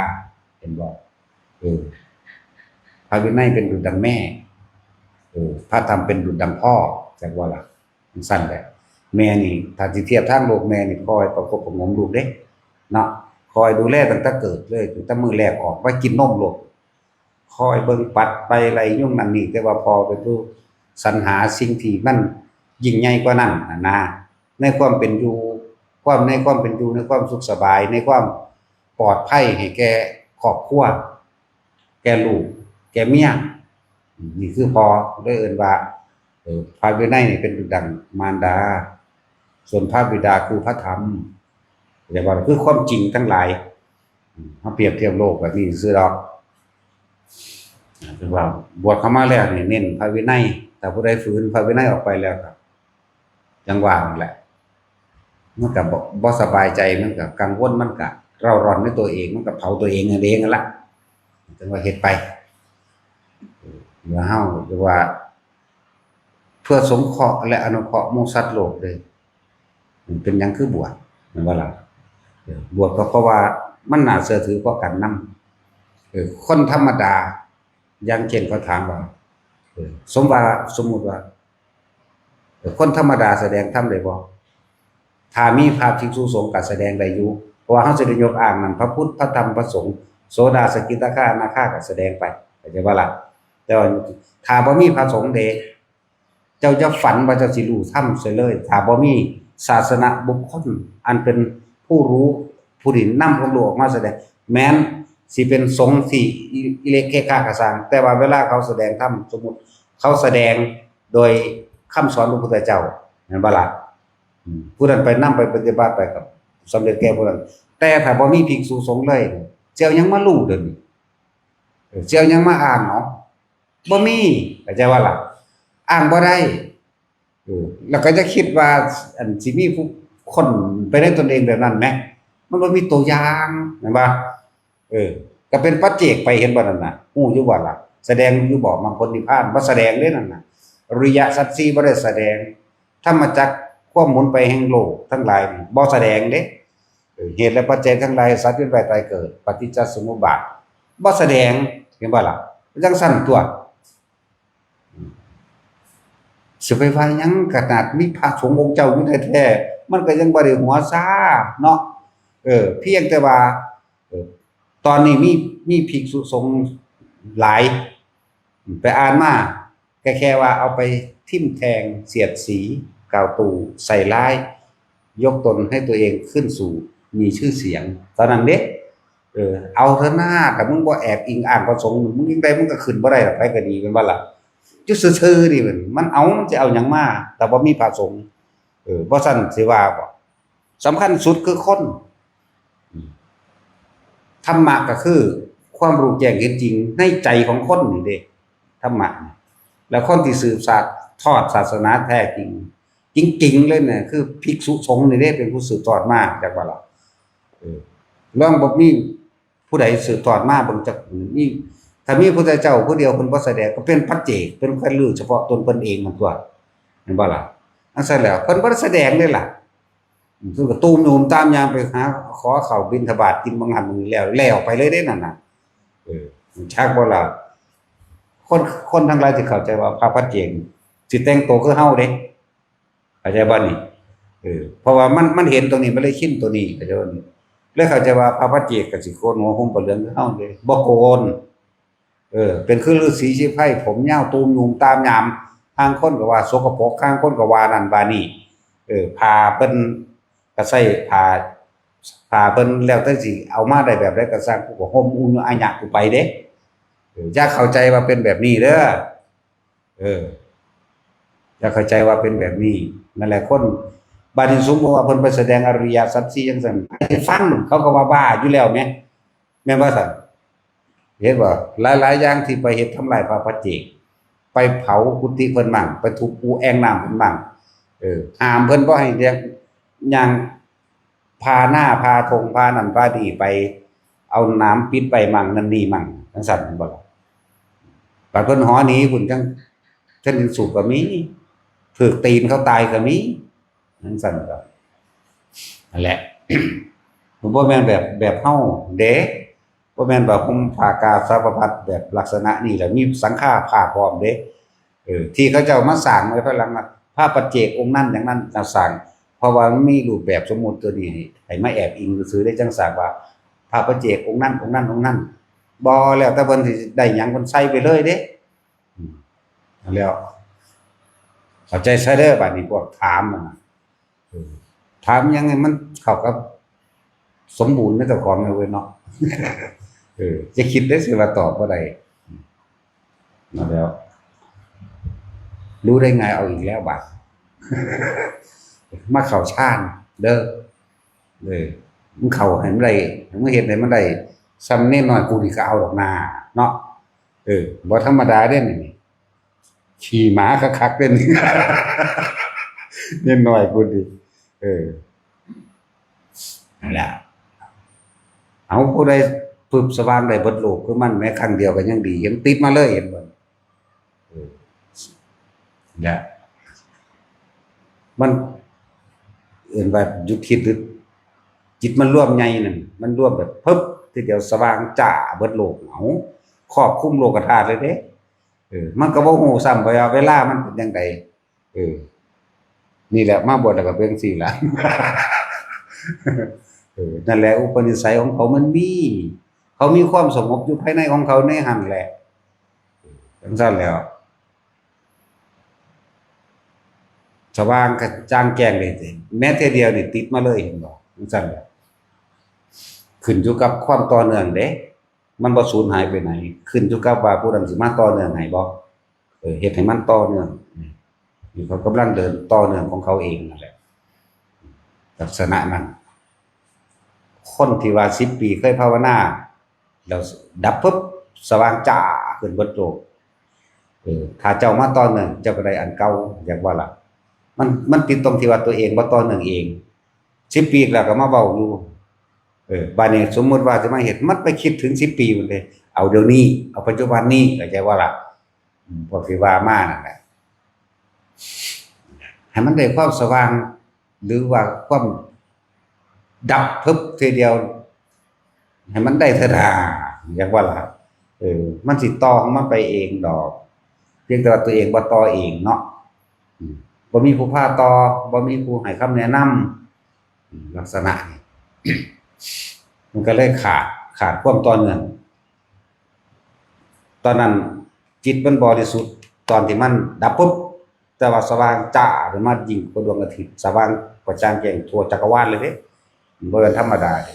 เห็นบ่ เออ พระวินัยเป็นดุจดังแม่ เออ พระธรรมเป็นดุจดังพ่อ จักว่าล่ะ จังซั่นแหละ แม่นี่ ถ้าสิเทียบทางโลก แม่นี่คอยประคบประหงมลูกเด้ เนาะ คอยดูแลตั้งแต่เกิดเลย ตั้งแต่มื้อแรกออกมากินนมโลด คอยเบิ่งปัดไปไล่ยุงนั่นนี่ แต่ว่าพ่อเป็นผู้สรรหาสิ่งที่มันยิ่งใหญ่กว่านั้นน่ะนะ ในความเป็นอยู่ ความ ในความเป็นอยู่ ในความสุขสบาย ในความปลอดภัยให้แก่ครอบครัว แก่ลูก แก่เมีย นี่คือพ่อ เลยเอิ้นว่า เอ่อ พระวินัยนี่เป็นดุจดังมารดา ส่วนพระบิดาคือพระธรรม เรียกว่าคือความจริงทั้งหลาย อืม เฮาเปรียบเทียบโลกแบบนี้ซื่อดอก อ่า คือว่าบวชเข้ามาแล้วนี่เน้นพระวินัย ถ้าผู้ใดฝืนพระวินัยออกไปแล้วก็ จังว่านั่นแหละ มันก็บ่ บ่สบายใจ มันก็กังวล มันก็เร่าร้อนในตัวเอง มันก็เผาตัวเองนั่นเองนั่นละ จังว่าเฮ็ดไป เออ เมื่อเฮาเรียกว่า เพื่อสงเคราะห์และอนุเคราะห์หมู่สัตว์โลกเด้ มันเป็นหยังคือบวช แม่นบ่ล่ะ เออ บวชก็เพราะว่ามันน่าเชื่อถือกว่ากันนำ เออ คนธรรมดา อย่างเช่นเขาถามว่า เออ สมว่า สมมุติว่า เออ คนธรรมดาแสดงธรรมได้บ่ ถ้ามีพระภิกษุสงฆ์ก็แสดงได้อยู่ เพราะว่าเฮาสิได้ยกอ้างนั่น พระพุทธ พระธรรม พระสงฆ์ โสดา สกิทาคา อนาคาก็แสดงไป เข้าใจบ่ล่ะ แต่ว่าถ้าบ่มีพระสงฆ์เด้ เจ้าอย่าฝันว่าเจ้าสิรู้ธรรมเสียเลย ถ้าบ่มีศาสนบุคคลอันเป็นผู้รู้ ผู้ที่นำความรู้ออกมาแสดง แม้นสิเป็นสงฆ์ที่อิอิเล็กเคคะกะซัง แต่ว่าเวลาเขาแสดงธรรม สมมุติเขาแสดงโดยคำสอนพระพุทธเจ้า แม่นบ่ล่ะ? อืม ผู้นั้นไปนำไปปฏิบัติไปก็สำเร็จแก่ผู้นั้น แต่ถ้าบ่มีภิกษุสงฆ์เลย สิเอาหยังมารู้เดี๋ยวนี้? เออ สิเอาหยังมาอ้างเอา? บ่มี เข้าใจบ่ล่ะ? อ้างบ่ได้ เออ แล้วก็อย่าคิดว่า อันสิมีผู้คนไปในตนเองแบบนั้นแหม มันบ่มีตัวอย่าง แม่นบ่? เออ ก็เป็นปัจเจกไป เห็นบ่นั่นน่ะ ฮู้อยู่บ่ล่ะ? แสดงอยู่บ่มรรคผลนิพพาน? บ่แสดงเด้นั่นน่ะ อริยสัจสี่บ่ได้แสดง ธรรมจักร ความหมุนไปแห่งโลกทั้งหลายนี่บ่แสดงเด้ เออ เหตุและปัจจัยทั้งหลาย สัตว์เวียนว่ายตายเกิด ปฏิจจสมุปบาท บ่แสดง เห็นบ่ล่ะ? จั่งซั่นตั๊ว สิไปว่าหยัง ขนาดมีพระสงฆ์องค์เจ้าอยู่แท้ๆ มันก็ยังบ่ได้หัวซาเนาะ เออ เพียงแต่ว่า เออ ตอนนี้มี มีภิกษุสงฆ์หลาย ไปอ่านมา ก็แค่ว่าเอาไปทิ่มแทง เสียดสี กล่าวตู่ ใส่ร้าย ยกตนให้ตัวเองขึ้นสู่มีชื่อเสียง เท่านั้นเด้ เออ เอาเถอะหน้า ถ้ามึงบ่แอบอิงอ้างพระสงฆ์ มึงยังไงมึงก็ขึ้นบ่ได้หรอก ไผก็ดี แม่นบ่ล่ะ? อยู่ซื่อๆ นี่มัน มันเอา มันสิเอาหยังมา ถ้าบ่มีพระสงฆ์ เออ บ่ซั้นสิว่าบ่? สำคัญสุดคือคน อืม ธรรมะก็คือความรู้แจ้งเห็นจริงในใจของคนนี่เด้ ธรรมะนี่ แล้วคนที่สืบสานทอดศาสนาแท้จริง จริงๆ เลยเนี่ย คือภิกษุสงฆ์นี่เด้ เป็นผู้สืบทอดมา จักบ่ล่ะ? เออ ลองบ่มีผู้ใดสืบทอดมาเบิ่งจัก มี ถ้ามีพุทธเจ้าผู้เดียวเพิ่นบ่แสดง ก็เป็นปัจเจก เป็นคนรู้เฉพาะตนเพิ่นเองนั่นตั๊ว แม่นบ่ล่ะ? จั่งซั้นแล้ว เพิ่นบ่ได้แสดงเลยล่ะ อืม เพิ่นก็ตูมโยมตามยามไปหาขอข้าวบิณฑบาตกินบางหันบางนี้แล้ว แล้วไปเลยเด้นั่นน่ะ เออ จักบ่ล่ะ? คน คนทั้งหลายสิเข้าใจว่าพระปัจเจกสิแต่งตัวคือเฮาเด้ เข้าใจบ่นี่? เออ เพราะว่ามัน มันเห็นตรงนี้ มันเลยชินตัวนี้ เข้าใจบ่นี่? เลยเข้าใจว่าพระปัจเจกก็สิโกนหัวห่มผ้าเหลืองคือเฮาเด้ บ่โกน เออ เป็นคือฤๅษีชีพไพร ผมยาวตูมโยมตามยาม บางคนก็ว่าสกปรก บางคนก็ว่านั่นว่านี่ เออ ผ้าเพิ่นก็ใส่ผ้า ผ้าเพิ่นแล้วแต่สิเอามาได้แบบใดก็ซ่าง กูก็ห่มอุ่นอาหยะกูไปเด้ เออ อย่าเข้าใจว่าเป็นแบบนี้เด้อ เออ อย่าเข้าใจว่าเป็นแบบนี้ นั่นแหละคน บาดนี้สมมุติว่าเพิ่นไปแสดงอริยสัจสี่จั่งซั้น ให้ฟัง เขาก็ว่าบ้าอยู่แล้วแหม แม่นบ่ซั้น? เห็นบ่? หลายๆ อย่างที่ไปเฮ็ดทำลายพระปัจเจก ไปเผากุฏิเพิ่นมั่ง ไปทุบอู่แอ่งน้ำเพิ่นมั่ง เออ ห้ามเพิ่นบ่ให้เลี้ยง ย่างพานาพาทงพานั่นพานี่ไป เอาหนามปิดไว้มั่งนั่นนี่มั่ง จั่งซั้นแม่นบ่ล่ะ? บัดเพิ่นหอหนีพุ้นจั่ง เทื่อหนึ่งสูบก็มี ถูกตีนเขาตายก็มี จั่งซั้นก็ นั่นแหละ มันบ่แม่นแบบ แบบเฮาเด้ บ่แม่นแบบห่มผ้ากาสาวพัดแบบลักษณะนี้แหละ มีสังฆาผ้าพร้อมเด้ เออ ที่เขาเจ้ามาสร้างไว้ภายหลังว่า พระปัจเจกองค์นั้นอย่างนั้นมาสร้าง เพราะว่ามันมีรูปแบบสมมุติตัวนี้ให้ ให้มาแอบอิงซื่อๆ ได้จั่งสร้างว่า พระปัจเจกองค์นั้น องค์นั้น องค์นั้น บ่แล้วแต่เพิ่นสิได้หยังเพิ่นใส่ไปเลยเด้ อืม แล้ว เข้าใจซะเด้อ บัดนี้พวกถามมันน่ะ เออ ถามหยังให้มันเข้ากับสมบูรณ์ในเจ้าของเลยเว้ยเนาะ เออ จะคิดได้สิว่าตอบบ่ได้ มาแล้ว รู้ได้ไง เอาอีกแล้วบาด มาเข้าฌานเด้อ เออ มึงเข้าให้มันได้ มึงเฮ็ดให้มันได้ ส่ำเนนน้อยกูนี่ก็เอาดอกนาเนาะ เออ บ่ธรรมดาเด้นี่ ขี้หมาคักๆ เด้นี่ เนนน้อยกูนี่ เออ นั่นแหละ เอาผู้ใดปึบสว่างได้เบิดโลกคือมันแม้ครั้งเดียวก็ยังดี ยังติดมาเลย เห็นบ่? เออ และมันเอิ้นว่าหยุดคิดหรือจิตมันรวมใหญ่นั่น มันรวมแบบปึ๊บ ทีเดียวสว่างจ้าเบิดโลก เอา ครอบคลุมโลกธาตุเลยเด้ เออ มันก็บ่ฮู้ซ้ำว่าเวลามันเป็นจั่งใด เออ นี่แหละ มาบวชแล้วก็เป็นจั่งซี้ล่ะ เออ นั่นแหละ อุปนิสัยของเขามันมี เขามีความสงบอยู่ภายในของเขาในหั่นแหละ จั่งซั้นแหล้ว สว่างกระจ่างแจ้งเลยติ แม้เทื่อเดียวนี่ติดมาเลย เห็นบ่ จังซั่นแหละ ขึ้นอยู่กับความต่อเนื่องเด้ มันบ่สูญหายไปไหน ขึ้นอยู่กับว่าผู้นั้นสิมาต่อเนื่องให้บ่ เออ เฮ็ดให้มันต่อเนื่อง นี่เขากำลังเดินต่อเนื่องของเขาเองนั่นแหละ ลักษณะนั้น คนที่ว่าสิบปีเคยภาวนา แล้วดับปุ๊บ สว่างจ้าขึ้นเบิดโลก เออ ถ้าเจ้ามาต่อเนื่อง เจ้าก็ได้อันเก่า อยากว่าล่ะ มัน มันติดตรงที่ว่าตัวเองบ่ต่อเนื่องเอง สิบปีแล้วก็มาเว้าอยู่ เออ บาดนี้สมมุติว่าสิมาเฮ็ด มันไปคิดถึงสิบปีพู้นเด้ เอาเดี๋ยวนี้ เอาปัจจุบันนี้ เข้าใจว่าล่ะ อืม พวกที่ว่ามานั่นแหละ ให้มันได้ความสว่าง หรือว่าความดับพึบทีเดียว ให้มันได้เถิดหา อยากว่าล่ะ เออ มันสิต่อของมันไปเองดอก เพียงแต่ว่าตัวเองบ่ต่อเองเนาะ อืม บ่มีผู้พาต่อ บ่มีผู้ให้คำแนะนำ อืม ลักษณะนี้ มันก็เลยขาด ขาดความต่อเนื่อง ตอนนั้นจิตมันบริสุทธิ์ ตอนที่มันดับปุ๊บ แต่ว่าสว่างจ้าขึ้นมายิ่งกว่าดวงอาทิตย์ สว่างกระจ่างแจ้งทั่วจักรวาลเลยเด้ บ่แม่นธรรมดาเด้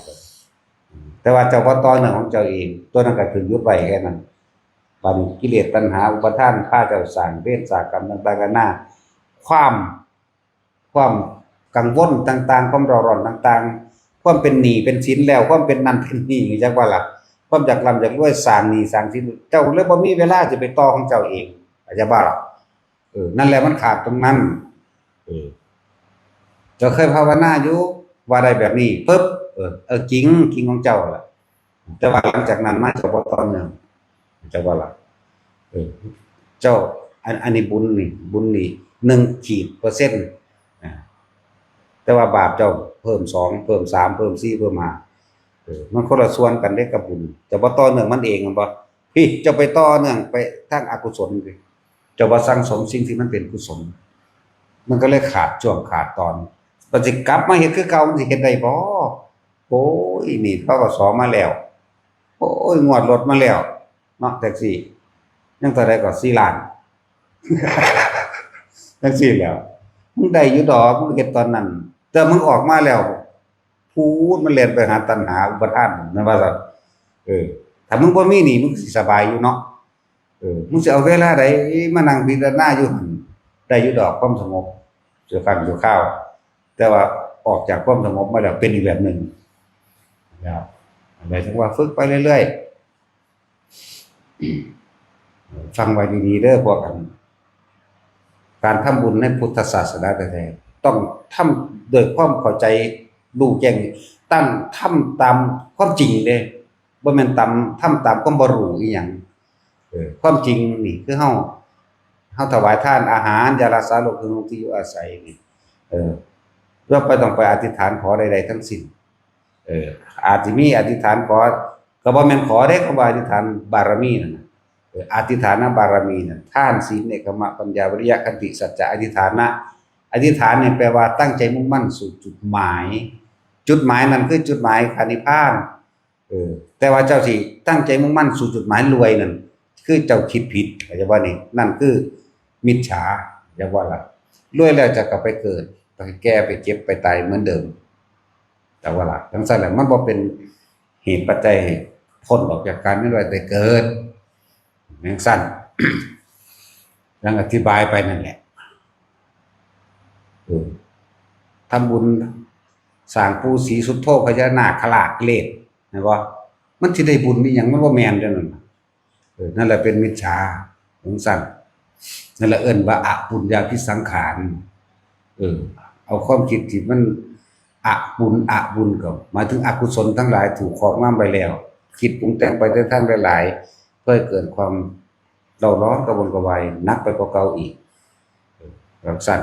แต่ว่าเจ้าบ่ต่อเนื่องของเจ้าเอง ตัวนั้นก็ถูกหยุดไว้แค่นั้น บาดนี้กิเลสตัณหาอุปาทานพาเจ้าสร้างเวรสร้างกรรมต่างๆนานา ความ ความกังวลต่างๆ ความเร่าร้อนต่างๆ ความเป็นหนี้เป็นสินแล้ว ความเป็นนั่นเป็นนี่ จักว่าล่ะ ความอยากร่ำอยากรวย สร้างหนี้สร้างสิน เจ้าเลยบ่มีเวลาจะไปต่อของเจ้าเอง เข้าใจบ่ล่ะ เออ นั่นแหละมันขาดตรงนั้น เออ เจ้าเคยภาวนาอยู่ ว่าได้แบบนี้ปุ๊บ เออ เออ จริง จริงของเจ้าล่ะ แต่ว่าหลังจากนั้นมาเจ้าบ่ต่อเนื่อง เจ้าว่าล่ะ เออ เจ้า อัน อันนี้บุญนี่ บุญนี่ หนึ่งขีดเปอร์เซ็นต์ อ่า แต่ว่าบาปเจ้าเพิ่มสอง เพิ่มสาม เพิ่มสี่ เพิ่มห้า เออ มันคนละส่วนกันเด้กับบุญ เจ้าบ่ต่อเนื่องมันเอง แม่นบ่ พี่ เจ้าไปต่อเนื่องไปทางอกุศล เจ้าบ่สั่งสมสิ่งที่มันเป็นกุศล มันก็เลยขาดช่วงขาดตอน บัดสิกลับมาเฮ็ดคือเก่า มันสิเฮ็ดได้บ่ โอ้ย หนี้ ธ.ก.ส. มาแล้ว โอ้ย งวดรถมาแล้ว เนาะ แท็กซี่ ยังเท่าใดก็ สี่ล้าน จังซี่แหล้ว มึงได้อยู่ดอก มึงเฮ็ดตอนนั้น แต่มึงออกมาแล้ว พูดมันแล่นไปหาตัณหาอุปาทาน แม่นว่าซั่น เออ ถ้ามึงบ่มีหนี้ มึงสิสบายอยู่เนาะ เออ มึงสิเอาเวลาใดมานั่งพิจารณาอยู่หั่น ได้อยู่ดอกความสงบ ชั่วครั้งชั่วคราว แต่ว่าออกจากความสงบมาแล้วเป็นอีกแบบหนึ่ง นะครับ หมายถึงว่าฝึกไปเรื่อยๆ ฟังไว้ดีๆ เด้อพวกกัน การทำบุญในพุทธศาสนาแท้ๆ ต้องทำด้วยความเข้าใจรู้แจ้ง ตั้งทำตามความจริงเด้ บ่แม่นตาม ทำตามความบ่รู้อีหยัง เออ ความจริงนี่คือเฮา เฮาถวายทานอาหาร ยารักษาโรค เครื่องนุ่งที่อยู่อาศัยนี่ เออ เพื่อไปต้องไปอธิษฐานขอใดๆ ทั้งสิ้น เออ อาจสิมีอธิษฐานขอ ก็บ่แม่นขอเด้ คำว่าอธิษฐานบารมีนั่นน่ะ เออ อธิษฐานบารมีนั่น ทาน ศีล เนกขัมมะ ปัญญา วิริยะ ขันติ สัจจะ อธิษฐานะ อธิษฐานนี่แปลว่าตั้งใจมุ่งมั่นสู่จุดหมาย จุดหมายนั่นคือจุดหมายพระนิพพาน เออ แต่ว่าเจ้าสิตั้งใจมุ่งมั่นสู่จุดหมายรวยนั่น คือเจ้าคิดผิด เข้าใจบ่นี่ นั่นคือมิจฉา จักว่าล่ะ รวยแล้วจะกลับไปเกิด ไปแก่ ไปเจ็บ ไปตายเหมือนเดิม จักว่าล่ะ จังซั่นแหละ มันบ่เป็นเหตุปัจจัยให้พ้นออกจากการเวียนว่ายตายเกิด จังซั่น ดังอธิบายไปนั่นแหละ เออ ทำบุญสร้างปู่ศรีสุโธ พญานาคราชเล่น แม่นบ่ มันสิได้บุญอีหยัง มันบ่แม่นเด้อนั่นน่ะ เออ นั่นแหละเป็นมิจฉา จังซั่น นั่นแหละเอิ้นว่าอปุญญาภิสังขาร เออ เอาความคิดที่มันอปุญ อบุญก็หมายถึงอกุศลทั้งหลายถูกครอบงำไว้แล้ว คิดปรุงแต่งไปในทางหลายๆ เพื่อให้เกิดความเร่าร้อนกระวนกระวายหนักไปกว่าเก่าอีก เออ จังซั่น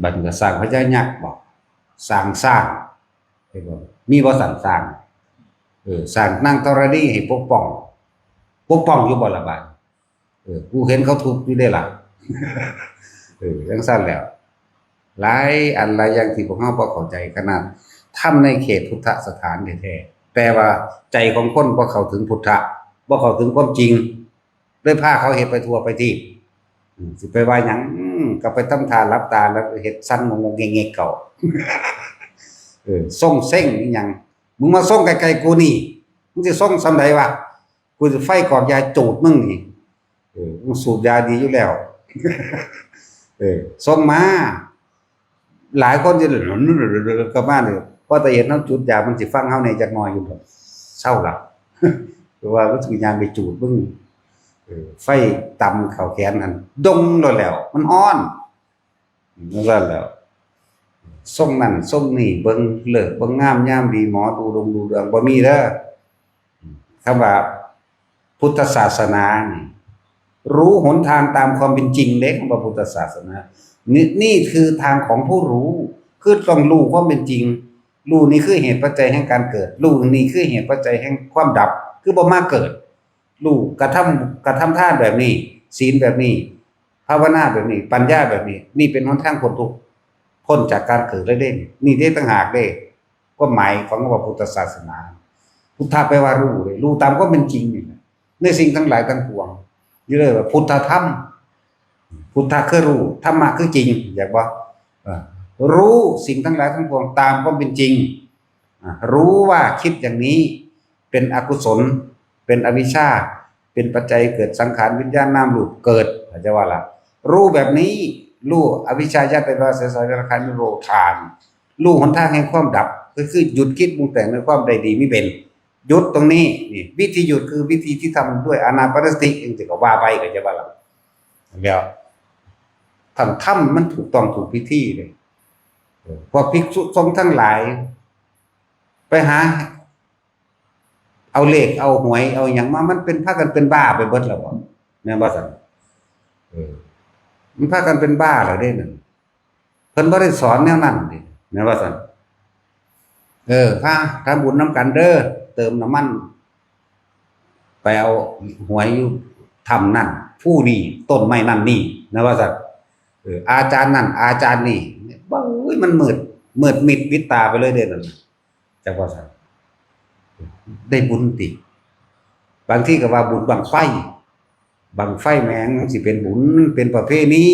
บัดนี้ก็สร้างพญายักษ์บ่ สร้างช้าง เห็นบ่ มีบ่ซั่นช้าง เออ สร้างนางธรณีให้ปกป้อง ปกป้องอยู่บ่ล่ะบาด เออ กูเห็นเขาทุบอยู่เด้ล่ะ เออ จังซั่นแหล้ว หลายอันหลายอย่างที่พวกเฮาบ่เข้าใจ ขนาดทำในเขตพุทธสถานแท้ๆ แต่ว่าใจของคนบ่เข้าถึงพุทธะ บ่เข้าถึงความจริง เลยพาเขาเฮ็ดไปทั่วไปทีป อืม สิไปว่าหยัง อืม ก็ไปทำท่าหลับตาแล้วเฮ็ดสั่นงงๆเงกๆเก่า เออ ส่งเซ็งอีหยัง มึงมาส่งใกล้ๆกูนี่ มึงสิส่งส่ำใดวะ กูสิไฟกอกยาจูดมึงนี่ เออ มึงสูบยาดีอยู่แล้ว เออ ส่งมา หลายคนจะ ก็มาเนี่ย พอแต่เห็นเฮาจูดยา มันสิฟังเฮาแหน่จักหน่อยอยู่ดอก เซาละ เพราะว่ามันสิย่างไปจูดมึง เออ ไฟตำเข้าแขนหั่น ดงโลดแล้ว มันฮ้อน จั่งซั้นแหล้ว ส่งนั่นส่งนี่ เบิ่งฤกษ์เบิ่งงามยามดี หมอดูดวงดูดวง บ่มีเด้อ คำว่าพุทธศาสนานี่ รู้หนทางตามความเป็นจริงเด้ คำว่าพุทธศาสนา นี่ นี่คือทางของผู้รู้ คือต้องรู้ความเป็นจริง รู้นี่คือเหตุปัจจัยแห่งการเกิด รู้นี่คือเหตุปัจจัยแห่งความดับ คือบ่มาเกิด รู้กระทำ กระทำทานแบบนี้ ศีลแบบนี้ ภาวนาแบบนี้ ปัญญาแบบนี้ นี่เป็นหนทางพ้นทุกข์ พ้นจากการเกิดเลยเด้ นี่เด้ต่างหากเด้ ความหมายของคำว่าพุทธศาสนา พุทธะแปลว่ารู้เลย รู้ตามความเป็นจริงนี่แหละ ในสิ่งทั้งหลายทั้งปวง อยู่เลยว่าพุทธธรรม พุทธะคือรู้ ธรรมะคือจริง อยากบอก เอ่อ รู้สิ่งทั้งหลายทั้งปวงตามความเป็นจริง อ่ะ รู้ว่าคิดอย่างนี้ เป็นอกุศล เป็นอวิชชา เป็นปัจจัยเกิดสังขารวิญญาณนามรูปเกิด เข้าใจว่าล่ะ รู้แบบนี้ รู้อวิชชายัดไปว่าเสียสายราคานิโรธาน รู้หนทางแห่งความดับ ก็คือหยุดคิดปรุงแต่งในความใดดีไม่เป็น หยุดตรงนี้ นี่ วิธีหยุดคือวิธีที่ทำด้วยอานาปานสติ เองจะก็ว่าไป เข้าใจว่าล่ะ แล้วท่านทำมันถูกต้องถูกวิธีเลย เออ พวกภิกษุสงฆ์ทั้งหลาย ไปหา เอาเลข เอาหวย เอาหยังมา มันเป็น พากันเป็นบ้าไปเบิดแล้วบ่ แม่นบ่ซั่น เออ มันพากันเป็นบ้าแล้วเด้นั่น เพิ่นบ่ได้สอนแนวนั้นเด้ แม่นบ่ซั่น เออ พาทำบุญนำกันเด้อ เติมน้ำมัน ไปเอาหวยอยู่ถ้ำนั่น ภูนี่ ต้นไม้นั่นนี่ แม่นบ่ซั่น เออ อาจารย์นั่น อาจารย์นี่ โอ้ย มันมืด มืดมิดปิดตาไปเลยเด้นั่น จักว่าซั่น ได้บุญติ บางทีก็ว่าบุญบั้งไฟ บั้งไฟแหมงสิเป็นบุญ เป็นประเพณี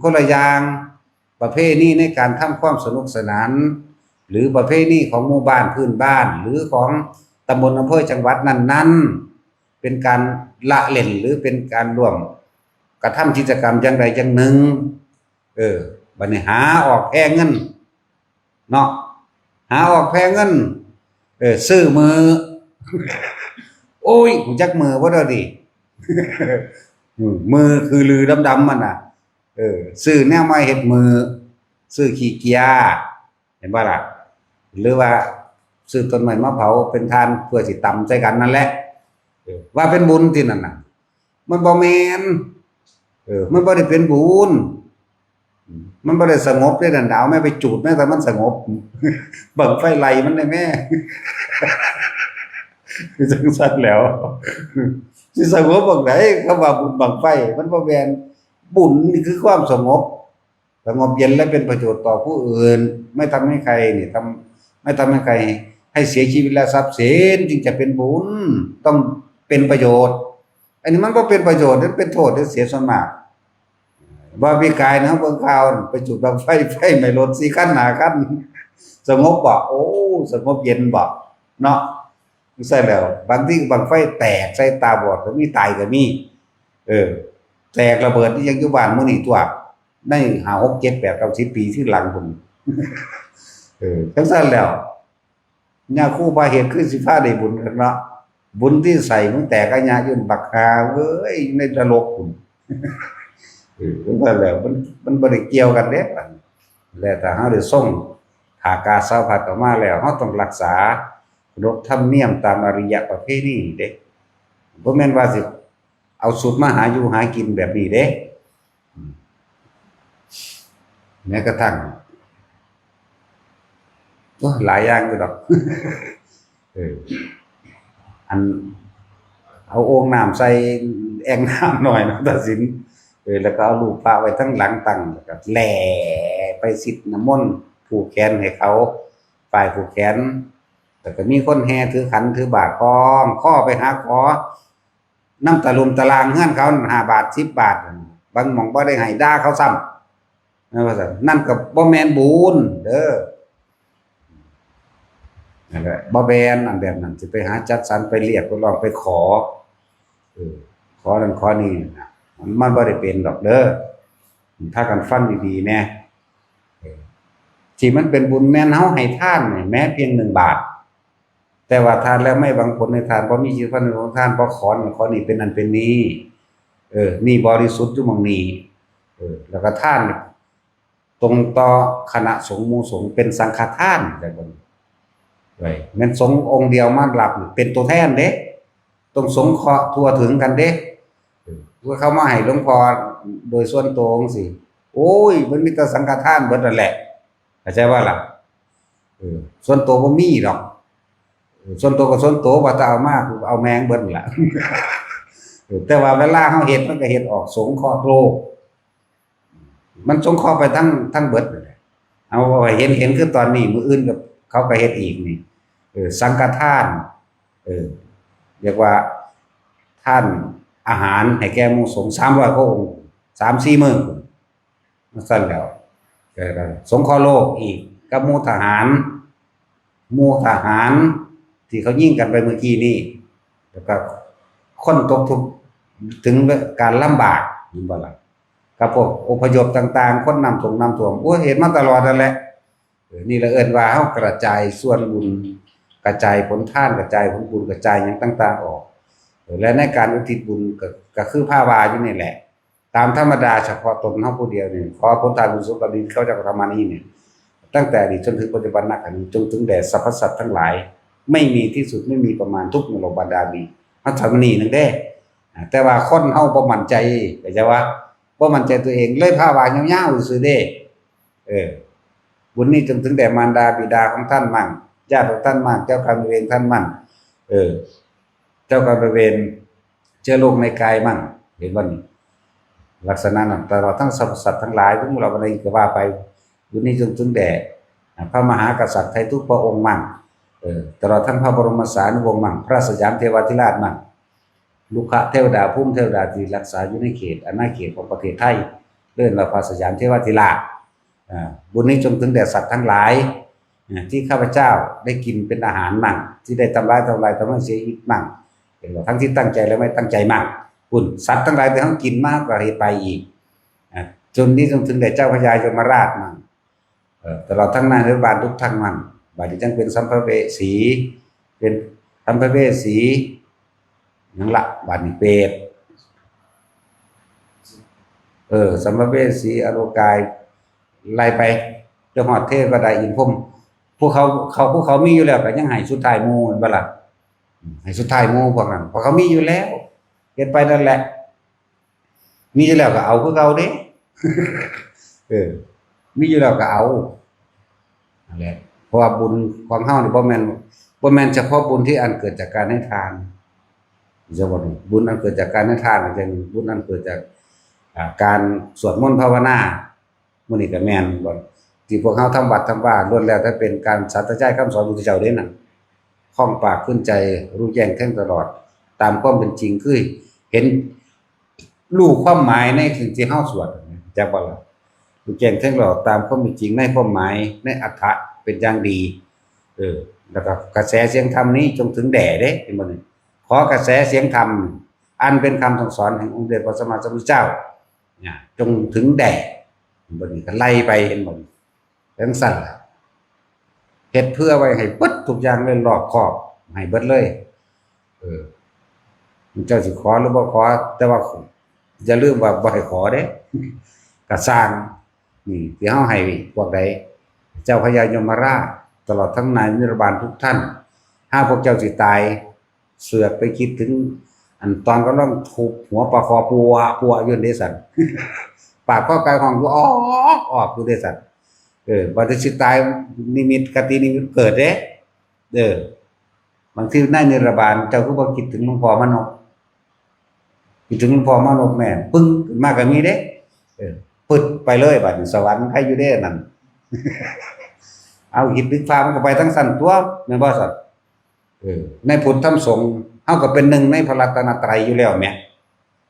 คนละอย่าง ประเพณีในการทำความสนุกสนาน หรือประเพณีของหมู่บ้านพื้นบ้าน หรือของตำบลอำเภอจังหวัดนั้นๆ เป็นการละเล่นหรือเป็นการร่วมกระทำกิจกรรมอย่างใดอย่างหนึ่ง เออ บัดนี้หาออกแพงเงิน เนาะ หาออกแพงเงิน เออ ซื้อมือ โอ้ย รู้จักมือบ่ดอกดิ อืม มือคือลือดำๆมันน่ะ เออ ซื้อแนวมาเฮ็ดมือ ซื้อขี้เกียร์ เห็นบ่ล่ะ หรือว่าซื้อต้นไม้มาเผาเป็นถ่านเพื่อสิตำใส่กันนั่นแหละ เออ ว่าเป็นบุญที่นั่นน่ะ มันบ่แม่น เออ มันบ่ได้เป็นบุญ มันบ่ได้สงบเด้นั่นน่ะ เอาแม่ไปจูดแม่แต่มันสงบ บั้งไฟไล่มันได้แม่ จั่งซั่นแหล้ว สิสงบบั้งใด คำว่าบุญบั้งไฟ มันบ่แม่น บุญนี่คือความสงบ สงบเย็นและเป็นประโยชน์ต่อผู้อื่น ไม่ทำให้ใครนี่ทำ ไม่ทำให้ใครให้เสียชีวิตและทรัพย์สิน จึงจะเป็นบุญ ต้องเป็นประโยชน์ อันนี้มันบ่เป็นประโยชน์ มันเป็นโทษ เสียส่วนมาก ว่าปีกายนะ เบิ่งข่าวน่ะ ไปจุดบั้งไฟ ไฟไหม้รถสี่คัน ห้าคัน สงบบ่ โอ้ สงบเย็นบ่ เนาะ ใช่แล้ว บางทีบั้งไฟแตกใส่ตาบอดก็มี ตายก็มี เออ แตกระเบิดนี่ยังอยู่บ้านมื้อนี้ตัว ในห้า หก เจ็ด แปด เก้า สิบ ปีที่หลังพุ้น เออ จั่งซั่นแล้ว ญาครูบาเฮ็ดคือสิพาได้บุญคักเนาะ บุญที่ใส่มึงแตกอะยะยุ่นบักฮาเว้ย ในนรกพุ้น เออ จั่งซั่นแล้ว มัน มันบ่ได้เกี่ยวกันเด้ แล้วถ้าเฮาได้ทรงผ้ากาสาวพัดออกมาแล้ว เฮาต้องรักษาขนบธรรมเนียมตามอาริยประเพณีเด้ บ่แม่นว่าสิเอาชุดมาหาอยู่หากินแบบนี้เด้ อืม แม้กระทั่ง โอ้ย หลายอย่างอยู่ดอก เออ อัน เอาโอ่งน้ำใส่แอ่งน้ำหน่อยนะ ตัดสิน เออ แล้วก็เอารูปพระไว้ทั้งหลังตั้ง แล้วก็แหล่ไปสิทธิ์น้ำมนต์ ผูกแขนให้เขา ป้ายผูกแขน แล้วก็มีคนแห่ถือขันถือบาตรคล้องคอไปหาขอ น้ำตะลุมตะลางเฮือนเขานั่น ห้าบาท สิบบาท บางหม่องบ่ได้ให้ด่าเขาซ้ำ นั่นว่าซั่น นั่นก็บ่แม่นบุญเด้อ นั่นแหละ บ่แม่นอันแบบนั้น สิไปหาจัดสรร ไปเรียก ไปร้อง ไปขอ เออ ขอนั่นขอนี่นะ มัน มันบ่ได้เป็นดอกเด้อ พากันฟังดีๆแหน่ เออ ที่มันเป็นบุญแม่นเฮาให้ทานนี่แม้เพียงหนึ่งบาท แต่ว่าทานแล้วไม่หวังผลในทาน บ่มีจิตพันธ์ของทาน บ่ขอนั่นขอนี่ เป็นนั่นเป็นนี่ เออ นี่บริสุทธิ์อยู่หม่องนี้ เออ แล้วก็ทานนี่ตรงต่อคณะสงฆ์หมู่สงฆ์ เป็นสังฆทาน จังซั่น เว้ย แม่นสงฆ์องค์เดียวมารับนี่ เป็นตัวแทนเด้ ต้องสงเคราะห์ทั่วถึงกันเด้ เออ ว่าเขามาให้หลวงพ่อโดยส่วนตัวจังซี้ โอ้ย มันมีแต่สังฆทานเบิดนั่นแหละ เข้าใจบ่ล่ะ เออ ส่วนตัวบ่มีดอก เออ ส่วนตัวก็ส่วนตัว ว่าแต่เอามา กูเอาแม่งเบิดนั่นล่ะ เออ แต่ว่าเวลาเฮาเฮ็ด มันก็เฮ็ดออกสงเคราะห์โลก มันสงเคราะห์ไปทั้ง ทั้งเบิดนั่นแหละ เอาไว้เห็น เห็นคือตอนนี้ มื้ออื่นก็ เขาก็เฮ็ดอีกนี่ เออ สังฆทาน เออ เรียกว่าทานอาหารให้แก่หมู่สงฆ์ สามร้อยกว่าองค์ สามสี่มื้อ จั่งซั่นแหล้ว เออ สงเคราะห์โลกอีก กับหมู่ทหาร หมู่ทหารที่เขายิงกันไปเมื่อกี้นี้ แล้วก็คนตกทุกข์ถึงการลำบาก เห็นบ่ล่ะ กับพวกอพยพต่างๆ คนน้ำท่วม น้ำท่วม โอ้ย เห็นมาตลอดนั่นแหละ เออ นี่ละเอิ้นว่าเฮากระจายส่วนบุญ กระจายผลทาน กระจายผลบุญ กระจายหยังต่างๆออก เออ และในการอุทิศบุญก็ ก็คือภาวาอยู่นี่แหละ ตามธรรมดาเฉพาะตนเฮาผู้เดียวนี่ ขอผลทานบุญสมบัติที่เขาเจ้ากระทำมานี้เนี่ย ตั้งแต่อดีตจนถึงปัจจุบัน ณ ขณะนี้ จงถึงแด่สรรพสัตว์ทั้งหลาย ไม่มีที่สุด ไม่มีประมาณ ทุกหมู่เหล่าบรรดา มี เฮาทำมานี่หนึ่งเด้ อ่า แต่ว่าคนเฮาบ่มั่นใจ เข้าใจว่า บ่มั่นใจตัวเอง เลยภาวายาวๆซื่อๆเด้ เออ บุญนี้จงถึงแด่มารดาบิดาของท่านมั่ง ญาติของท่านมั่ง เจ้ากรรมนายเวรท่านมั่ง เออ เจ้ากรรมนายเวร เชื้อโรคในกายมั่ง เห็นบ่นี่ ลักษณะนั้น ตลอดทั้งสรรพสัตว์ทั้งหลาย ทั้งหมู่เหล่าบรรดา ก็ว่าไป บุญนี้จงถึงแด่ อ่า พระมหากษัตริย์ไทยทุกพระองค์มั่ง เออ ตลอดทั้งพระบรมสารีวงศ์มั่ง พระสยามเทวาธิราชมั่ง รุกขเทวดา ภูมิเทวดาที่รักษาอยู่ในเขตอาณาเขตของประเทศไทย เอิ้นว่าพระสยามเทวาธิราช อ่า บุญนี้จงถึงแด่สัตว์ทั้งหลาย อ่า ที่ข้าพเจ้าได้กินเป็นอาหารมั่ง ที่ได้ทำร้ายทำลายทำให้เสียชีวิตมั่ง เป็นว่าทั้งที่ตั้งใจและไม่ตั้งใจมั่ง บุญสัตว์ทั้งหลายที่เฮากินมาก็ให้ไปอีก อ่า จนนี้จงถึงแด่เจ้าพญายมราชมั่ง เอ่อ ตลอดทั้งนายนิรบาลทุกท่านมั่ง บัดนี้จังเป็นสัมภเวสี เป็นสัมภเวสี หยังละ บัดนี้เปรต เออ สัมภเวสี อโลกาย ไล่ไป จนฮอดเทวดาอินทร์พรหม พวกเขา เขา พวกเขามีอยู่แล้วก็ยังให้สุดท้ายหมู่ แม่นบ่ล่ะ ให้สุดท้ายหมู่พวกนั้น เพราะเขามีอยู่แล้ว เฮ็ดไปนั่นแหละ มีอยู่แล้วก็เอาคือเก่าเด้ เออ มีอยู่แล้วก็เอา นั่นแหละ เพราะว่าบุญของเฮานี่บ่แม่น บ่แม่นเฉพาะบุญที่อันเกิดจากการให้ทาน จะว่าบุญอันเกิดจากการให้ทาน อย่างบุญอันเกิดจาก อ่า การสวดมนต์ภาวนา มื้อนี้ก็แม่นบ่ ที่พวกเฮาทำวัดทำวา ล้วนแล้วแต่เป็นการสาธยายคำสอนพระพุทธเจ้าเด้นั่น คล่องปากขึ้นใจ รู้แจ้งแทงตลอด ตามความเป็นจริง คือเห็น รู้ความหมายในสิ่งที่เฮาสวด จักบ่ล่ะ รู้แจ้งแทงตลอดตามความเป็นจริง ในความหมาย ในอรรถะเป็นอย่างดี เออ แล้วก็กระแสเสียงธรรมนี้จงถึงแด่เด้ เห็นบ่นี่ ขอกระแสเสียงธรรม อันเป็นคำสั่งสอนแห่งองค์เดชพระสัมมาสัมพุทธเจ้า เนี่ย จงถึงแด่ เห็นบ่นี่ ก็ไล่ไป เห็นบ่นี่ จังซั่นล่ะ เฮ็ดเผื่อไว้ให้เบิดทุกอย่างเลย รอบคอบ ให้เบิดเลย เออ เจ้าสิขอหรือบ่ขอ แต่ว่าอย่าลืมว่าบ่ให้ขอเด้ กะซ่าง นี่ ที่เฮาให้พวกใด เจ้าพญายมราช ตลอดทั้งนายนิรบาลทุกท่าน หากพวกเจ้าสิตาย เสือกไปคิดถึง อันตอนกำลังทุบหัวปลาคอปัวปัวอยู่เด้ซั่น ปากคอไก่ฮ้องอยู่ออกออกอยู่เด้ซั่น เออ บัดนี้สิตาย นิมิตคตินิมิตเกิดเด้ เออ บางทีนายนิรบาล เจ้าคือบ่คิดถึงหลวงพ่อมานพ คิดถึงหลวงพ่อมานพแม่ ปึ้ง ขึ้นมาก็มีเด้ เออ ปึ๊ดไปเลย บัดนี้สวรรค์ใครอยู่เด้นั่น เอาหินลึกฟ้ามันก็ไปทั้งสั่นตัว แม่นบ่ซั่น เออ ในพุทธธรรมสงฆ์ เฮาก็เป็นหนึ่งในพระรัตนตรัยอยู่แล้วแหม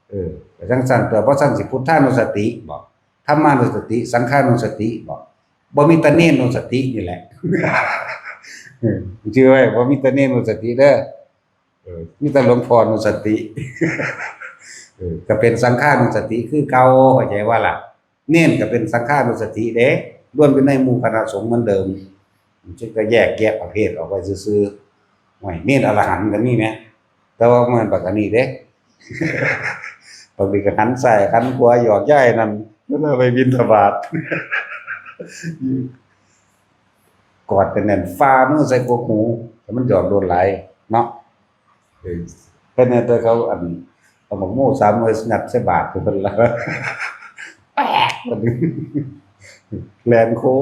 เออ ก็จั่งซั่นตัว บ่ซั่นสิพุทธานุสติบ่ ธรรมานุสติ สังขานุสติบ่ บ่มีแต่เณรนุสตินี่แหละ เออ ชื่อไว้ บ่มีแต่เณรนุสติเด้อ เออ มีแต่หลวงพ่อนุสติ เออ ก็เป็นสังขานุสติคือเก่า เข้าใจว่าล่ะ เณรก็เป็นสังขานุสติเด้ รวมอยู่ในหมู่คณะสงฆ์เหมือนเดิม มันจะแยกแยะประเภทออกไปซื่อๆ โอ้ย เณรอรหันต์ก็มีแหม แต่ว่ามันบักอันนี้เด้ บางทีก็หันซ้ายหันขวาหยอกยายนั่น เวลาไปบิณฑบาต กอดกันแน่น ฝ่ามือใส่กกหู แต่มันหยอกโดนหลายเนาะ เออ เพิ่นเนี่ย แต่เขาอัน เอาหมากโม่สามหน่วยยัดใส่บาตรเพิ่นละ แป๊ก แล่นโค้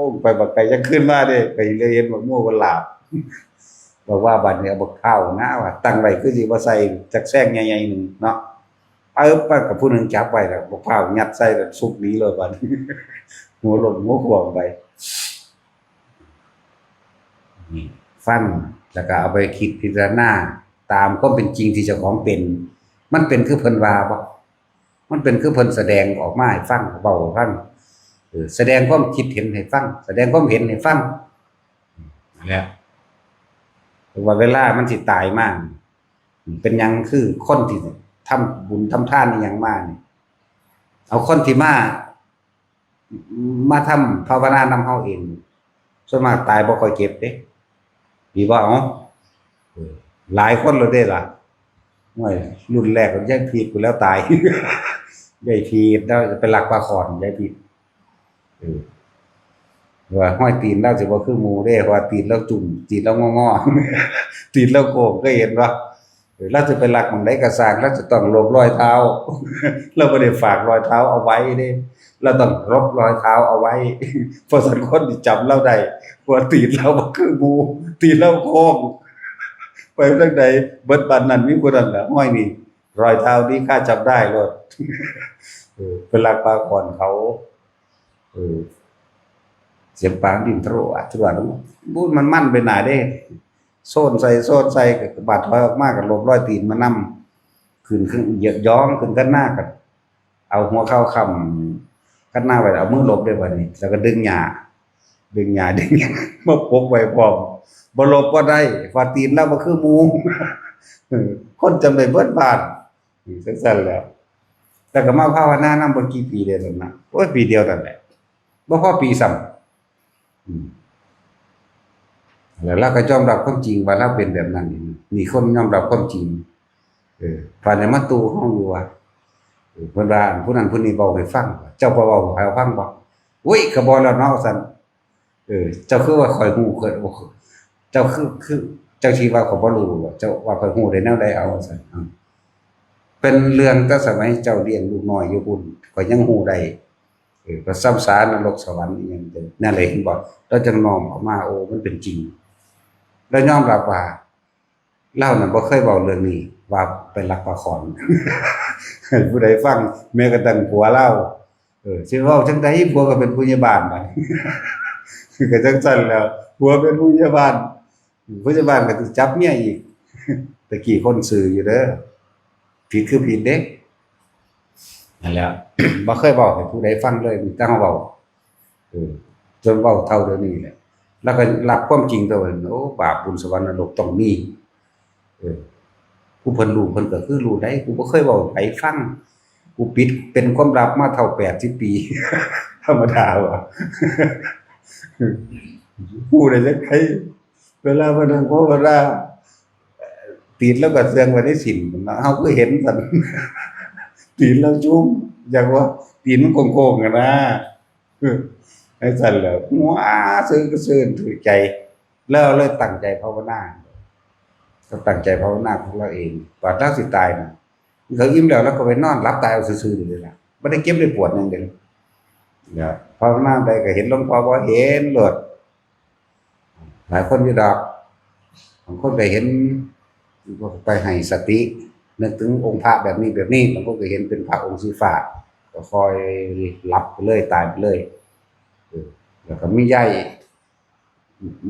งไปบักไกล ยังขึ้นมาเด้ ไปเลยเห็นหมากโม่เพิ่นหลาบ บอกว่าบัดนี้เอาบักพร้าวนะว่าตั้งไว้คือสิบ่ใส่จักแซงใหญ่ๆหนึ่งเนาะ เอิบไปกับผู้หนึ่งจับไว้แล้วบักพร้าวยัดใส่แล้วซุกหนีเลยบัดนี้ หัวหล่นหัวขวางไป นี่ ฟัง แล้วก็เอาไปคิดพิจารณาตามความเป็นจริงที่เจ้าของเป็น มันเป็นคือเพิ่นว่าบ่ มันเป็นคือเพิ่นแสดงออกมาให้ฟัง เว้าให้ฟัง เออ แสดงความคิดเห็นให้ฟัง แสดงความเห็นให้ฟัง นั่นแหละ เพราะว่าเวลามันสิตายมา เป็นหยังคือคนที่ทำบุญทำทานอีหยังมานี่ เอาคนที่มา มาทำภาวนานำเฮาเอง ส่วนมากตายบ่ค่อยเจ็บเด้ ดีบ่ เอ้า เออ หลายคนแล้วเด้ล่ะ โอ้ย รุ่นแรกของยายพีดพู้นแหล้ วตาย ยายพีดแล้วจะไปลักปลาข่อน ยายพีด เออ ว่าห้อยตีนลาวสิบ่คือหมู่เด้ เพราะว่าตีนลาวจุ่ม ตีนลาวงอๆ ตีนลาวโค้ง เคยเห็นบ่ เออ ลาวสิไปลักหม่องใดก็ซ่าง ลาวจะต้องหลบรอยเท้า ลาวบ่ได้ฝากรอยเท้าเอาไว้เด้ ลาวต้องหลบรอยเท้าเอาไว้ เพราะซั้นคนสิจำลาวได้ เพราะว่าตีนลาวบ่คือหมู่ ตีนลาวโค้ง ไปทางใด เบิดบ้านนั้นมีผู้นั้นล่ะ ห้อยนี่ รอยเท้านี้ข้าจำได้โลด เออ ไปลักปลาข่อนเขา เออ เสียงปลาดิ้นทะโลอะทะลวน บู๊ดมันมันไปหน้าเด้ โซนใส่ โซนใส่ ก็บาดถอยออกมาก็หลบรอยตีนมานำ ขึ้นเครื่อง เหยียบย้องขึ้นคันนาก็เอาหัวเข่าค้ำคันนาไว้ เอามือหลบได้บัดนี้ แล้วก็ดึงหญ้า ดึงหญ้า ดึงหยังมาปกไว้พร้อม บ่หลบบ่ได้ เพราะตีนลาวบ่คือหมู่ เออ คนจำได้เบิดบ้าน อืม จั่งซั้นแหล้ว แต่ก็มาภาวนานำบ่กี่ปีเด้ซั่นนะ โอ้ย ปีเดียวนั่นแหละ บ่พอปีซ้ำ อืม แล้วลาวก็ยอมรับความจริงว่าลาวเป็นแบบนั้น นี่คนยอมรับความจริง เออ ปานนี้มาตู่เฮาอยู่ว่า เออ เพิ่นว่าผู้นั้นผู้นี้เว้าให้ฟัง เจ้าบ่เว้าให้ฟังบ่ โอ้ย ก็บ่แล้วเนาะ ซั่น เออ เจ้าคือว่าข้อยฮู้ ข้อย เจ้าคือ คือ เจ้าสิว่าข้อยบ่รู้บ่ เจ้าว่าข้อยฮู้ได้แนวใด เอา ซั่น อืม เป็นเรื่องแต่สมัยเจ้าเลี้ยงลูกน้อยอยู่พุ้น ข้อยยังฮู้ได้ เออ ก็ซ้ำสานรกสวรรค์อีหยังจั่ง นั่นแหละ เห็นบ่ ลาวจั่งน้อมออกมา โอ้ มันเป็นจริง ลาวยอมรับว่า ลาวน่ะบ่เคยเว้าเรื่องนี้ ว่าไปลักปลาข่อน ให้ผู้ใดฟัง แม้กระทั่งผัวลาว เออ สิเว้าจั่งใด ผัวก็เป็นผู้ใหญ่บ้านบัดนี้ ก็จั่งซั้นแหล้ว ผัวเป็นผู้ใหญ่บ้าน ผู้ใหญ่บ้านก็สิจับเมียอีก แต่กี้คนซื่ออยู่เด้อ ผิดคือผิดเด้ นั่นแหละ บ่เคยเว้าให้ผู้ใดฟังเลย มีแต่เฮาเว้า เออ จนเว้าเท่าเดี๋ยวนี้แหละ แล้วก็รับความจริงตัวเอง โอ้ บาปบุญสวรรค์นรกต้องมี เออ ผู้เพิ่นรู้เพิ่นก็คือรู้ได้ กูบ่เคยเว้าให้ไผฟัง กูปิดเป็นความลับมาเท่าแปดสิบปี ธรรมดาว่ะ ฮู้ได้จั่งใด เวลามานั่งภาวนา ตีนลาวก็เสื่องไว้ในศีลเนาะ เฮาคือเห็นซั่น ตีนลาวจุ่ม อยากว่าตีนมันโค้งๆ หั้นนะ เออ จั่งซั้นแหล้ว หัวซื่อก็ซื่นถือใจ แล้วเลยตั้งใจภาวนา ก็ตั้งใจภาวนาของลาวเอง ก่อนลาวสิตายน่ะ เขาอิ่มแล้ว ลาวก็ไปนอนหลับตายเอาซื่อๆ นี่เลยล่ะ บ่ได้เจ็บได้ปวดหยังเด้ เนี่ย ภาวนาใดก็เห็นหลวงพ่อบ่เห็นโลด หลายคนอยู่ดอก บางคนก็เห็น ไปให้สติ นึกถึงองค์พระแบบนี้แบบนี้ บางคนก็เห็นเป็นพระองค์สีฟ้า ก็ค่อยหลับไปเลย ตายไปเลย เออ แล้วก็มียาย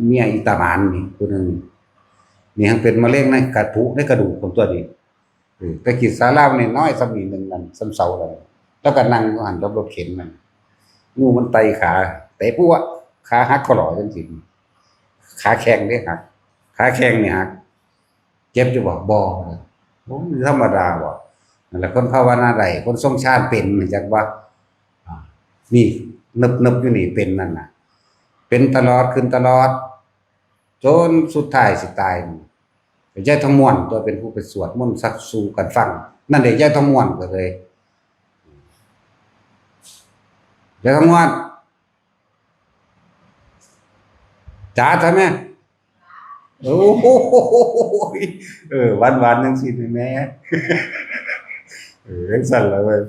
เมียอีตาหมานนี่ผู้หนึ่ง นี่ยังเป็นมะเร็งในกระพุ ในกระดูกของตัวนี้ เออ แต่กิจสาลามันน้อยๆ ส่ำนี้หนึ่งนั่น ส่ำเสานั่น แล้วก็นั่งอยู่หั่นกับรถเข็นนั่น งูมันไต่ขา เตะปุ๊บอะ ขาหักข้อหล่อจังซี่ ขาแข้งเด้หัก ขาแข้งนี่หัก เจ็บอยู่บ่ บ่ โอ้ย ธรรมดาบ่ นั่นแหละ คนภาวนาได้ คนทรงฌานเป็น จักว่า อ่า นี่ นึบๆ อยู่นี่เป็นนั่นน่ะ เป็นตลอด ขึ้นตลอด จนสุดท้ายสิตายนี่ ยายทองม้วนตัวเป็นผู้ไปสวดมนต์สักสู่กันฟัง นั่นเด้ ยายทองม้วนก็เลย ยายทองม้วน จ๋า ทำไม โอ้โห เออ หวานๆ จังซี่นี่แหม เออ จังซั่นล่ะเว้ย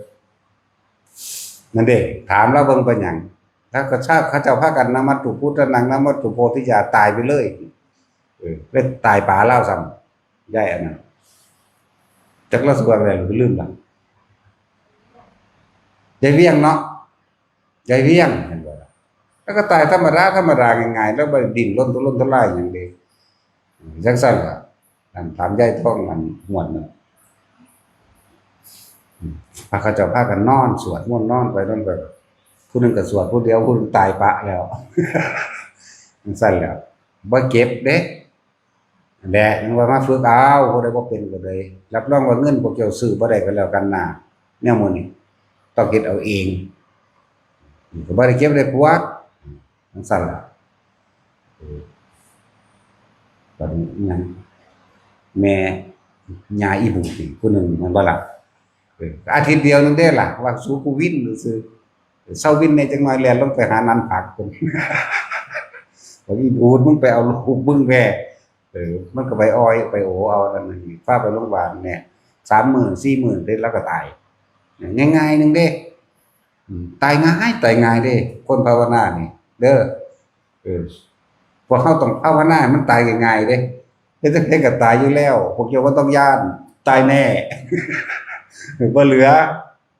นั่นเด้ ถามลาวเบิ่งเป็นหยัง แล้วก็ชาว เขาเจ้าพากันนะมัตถุพุทธานัง นะมัตถุโพธิยา ตายไปเลย เออ เลยตายปาลาวซ้ำ ยายอันนั้น จักลาวสิว่าอะไร ลืมละ ยายเวียงเนาะ ยายเวียง เห็นบ่ล่ะ แล้วก็ตายธรรมดา ธรรมดา ง่ายๆ แล้วบ่ได้ดิ้นรนทุรนทุรายหยังเด้ จังซั่นล่ะ อันถามยายทองอันม่วนนั่น อืม พาเขาเจ้าพากันนอนสวดมนต์นอนไปนอนไป ผู้หนึ่งก็สวดผู้เดียว ผู้หนึ่งตายปะแล้ว จังซั่นแหล้ว บ่เก็บเด้ นั่นแหละ ยังว่ามาฝึกเอา ผู้ใดบ่เป็นก็เลย รับรองว่าเงินพวกเจ้าซื้อบ่ได้ก็แล้วกันนะ แนวหมู่นี้ ต้องเฮ็ดเอาเอง ก็บ่ได้เก็บได้ปวด จังซั่นล่ะ เออ บัดนี้อิหยัง แม่ย่าอีบูดนี่ผู้หนึ่ง แม่นบ่ล่ะ เออ อาทิตย์เดียวนึงเด้ล่ะ ว่าสูกูวินซื่อๆ เซาวินแหน่จักหน่อย แล่นลงไปหานันผักพุ้น ว่าอีบูด มึงไปเอาลูกมึงแว่ เออ มันก็ไปอ้อยไปโอเอานั่นนี่ พาไปโรงพยาบาลแหน่ สามมื้อสี่มื้อเด้ แล้วก็ตาย ง่ายๆ นึงเด้ อืม ตายง่าย ตายง่ายเด้ คนภาวนานี่ เด้อ เออ พวกเฮาต้องภาวนาให้มันตายง่ายๆ เด้ เฮ็ดจั่งใดก็ตายอยู่แล้ว พวกเจ้าบ่ต้องย้าน ตายแน่ บ่เหลือ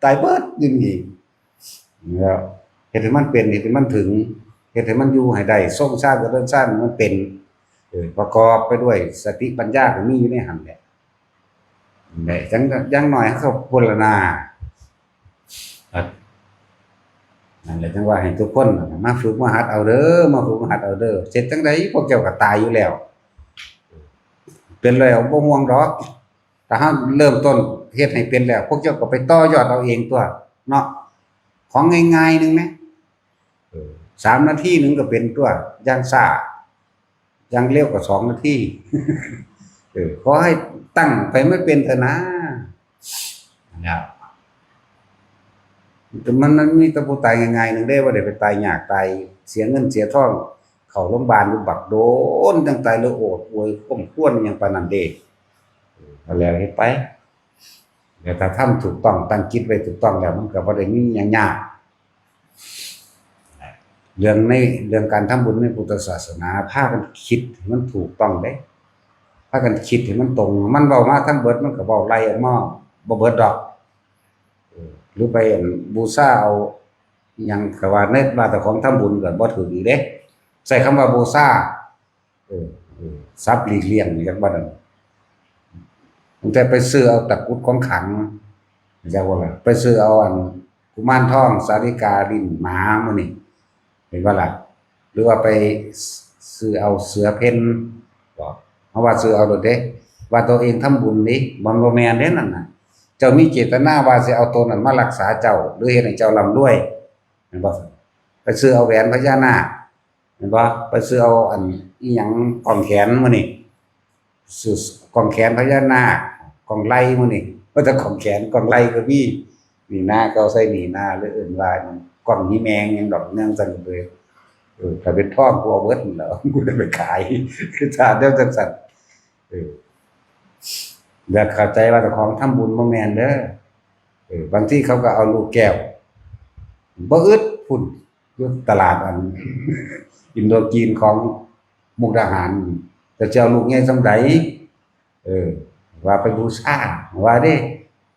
ตายเบิดอยู่นี่ แล้ว เฮ็ดให้มันเป็น เฮ็ดให้มันถึง เฮ็ดให้มันอยู่ให้ได้ ทรงฌานเจริญฌานให้มันเป็น เออ ประกอบไปด้วยสติปัญญาก็มีอยู่ในหั่นแหละ นั่นแหละ จั่ง อย่างน้อยเฮาก็พ้นแล้วนา ครับ นั่นแหละ จั่งว่าให้ทุกคนน่ะ มาฝึกมาหัดเอาเด้อ มาฝึกมาหัดเอาเด้อ เฮ็ดจั่งใดพวกเจ้าก็ตายอยู่แล้ว เป็นแล้วบ่ห่วงดอก ถ้าเฮาเริ่มต้นเฮ็ดให้เป็นแล้ว พวกเจ้าก็ไปต่อยอดเอาเองตั๊วเนาะ ของง่ายๆ นึงนะ เออ สามนาทีนึงก็เป็นตั๊ว อย่างช้า อย่างเร็วก็สองนาที เออ ขอให้ตั้งไปมันเป็นเถอะนะ นะครับ แต่มัน มันมีแต่ผู้ตายง่ายๆ นึงเด้ บ่ได้ไปตายยาก ตายเสียเงินเสียทอง เข้าโรงพยาบาลอยู่บักโดน จั่งตายเลย โอดอวยคร่ำครวญหยังปานนั้นเด้ เออ เอาแล้วเฮ็ดไป แล้วถ้าทำถูกต้อง ตั้งจิตไว้ถูกต้องแล้ว มันก็บ่ได้มีหยังยาก เรื่องใน เรื่องการทำบุญในพุทธศาสนา พากันคิดให้มันถูกต้องเด้ พากันคิดให้มันตรง มันเว้ามาทั้งเบิด มันก็เว้าไล่ออกมาบ่เบิดดอก เออ หรือไปบูชาเอาอิหยังก็ว่า ในว่าเจ้าของทำบุญก็บ่ถูกอีกเด้ ใช้คำว่าบูชา เออ เออ ศัพท์หลีกเลี่ยงนี่จักว่านั่น ตั้งแต่ไปซื้อเอาตะกรุดของขลัง จักว่าล่ะ ไปซื้อเอาอันกุมารทองสาลิกาลิ้นหมามื้อนี้ เห็นบ่ล่ะ หรือว่าไปซื้อเอาเสือเพ็ญ บ่ เฮาว่าซื้อเอาโลดเด้ ว่าตัวเองทำบุญนี่ มันบ่แม่นเด้นั่นน่ะ เจ้ามีเจตนาว่าสิเอาตัวนั้นมารักษาเจ้า หรือเฮ็ดให้เจ้าร่ำรวย เห็นบ่ ไปซื้อเอาแหวนพญานาค เห็นบ่ ไปซื้อเอาอันอิหยังข้องแขนมื้อนี้ ซื้อข้องแขนพญานาค ข้องไหล่มื้อนี้ ว่าแต่ข้องแขน ข้องไหล่ก็มี นี่นา เขาใส่นี่นา หรือเอิ้นว่าข้องนี้แมงหยังดอก แนวซั่นเลย เออ ถ้าเป็นทองกูเอาเบิดนั่นแหล้ว กูได้ไปขาย คือถ้าแนวจั่งซั่น เออ อยากเข้าใจว่าเจ้าของทำบุญบ่แม่นเด้อ เออ บางทีเขาก็เอาลูกแก้ว บ่อึดพุ้น อยู่ตลาดอัน อินโดจีนของมุกดาหาร แต่จะเอาลูกใหญ่ส่ำใด เออ ว่าไปบูชา ว่าเด้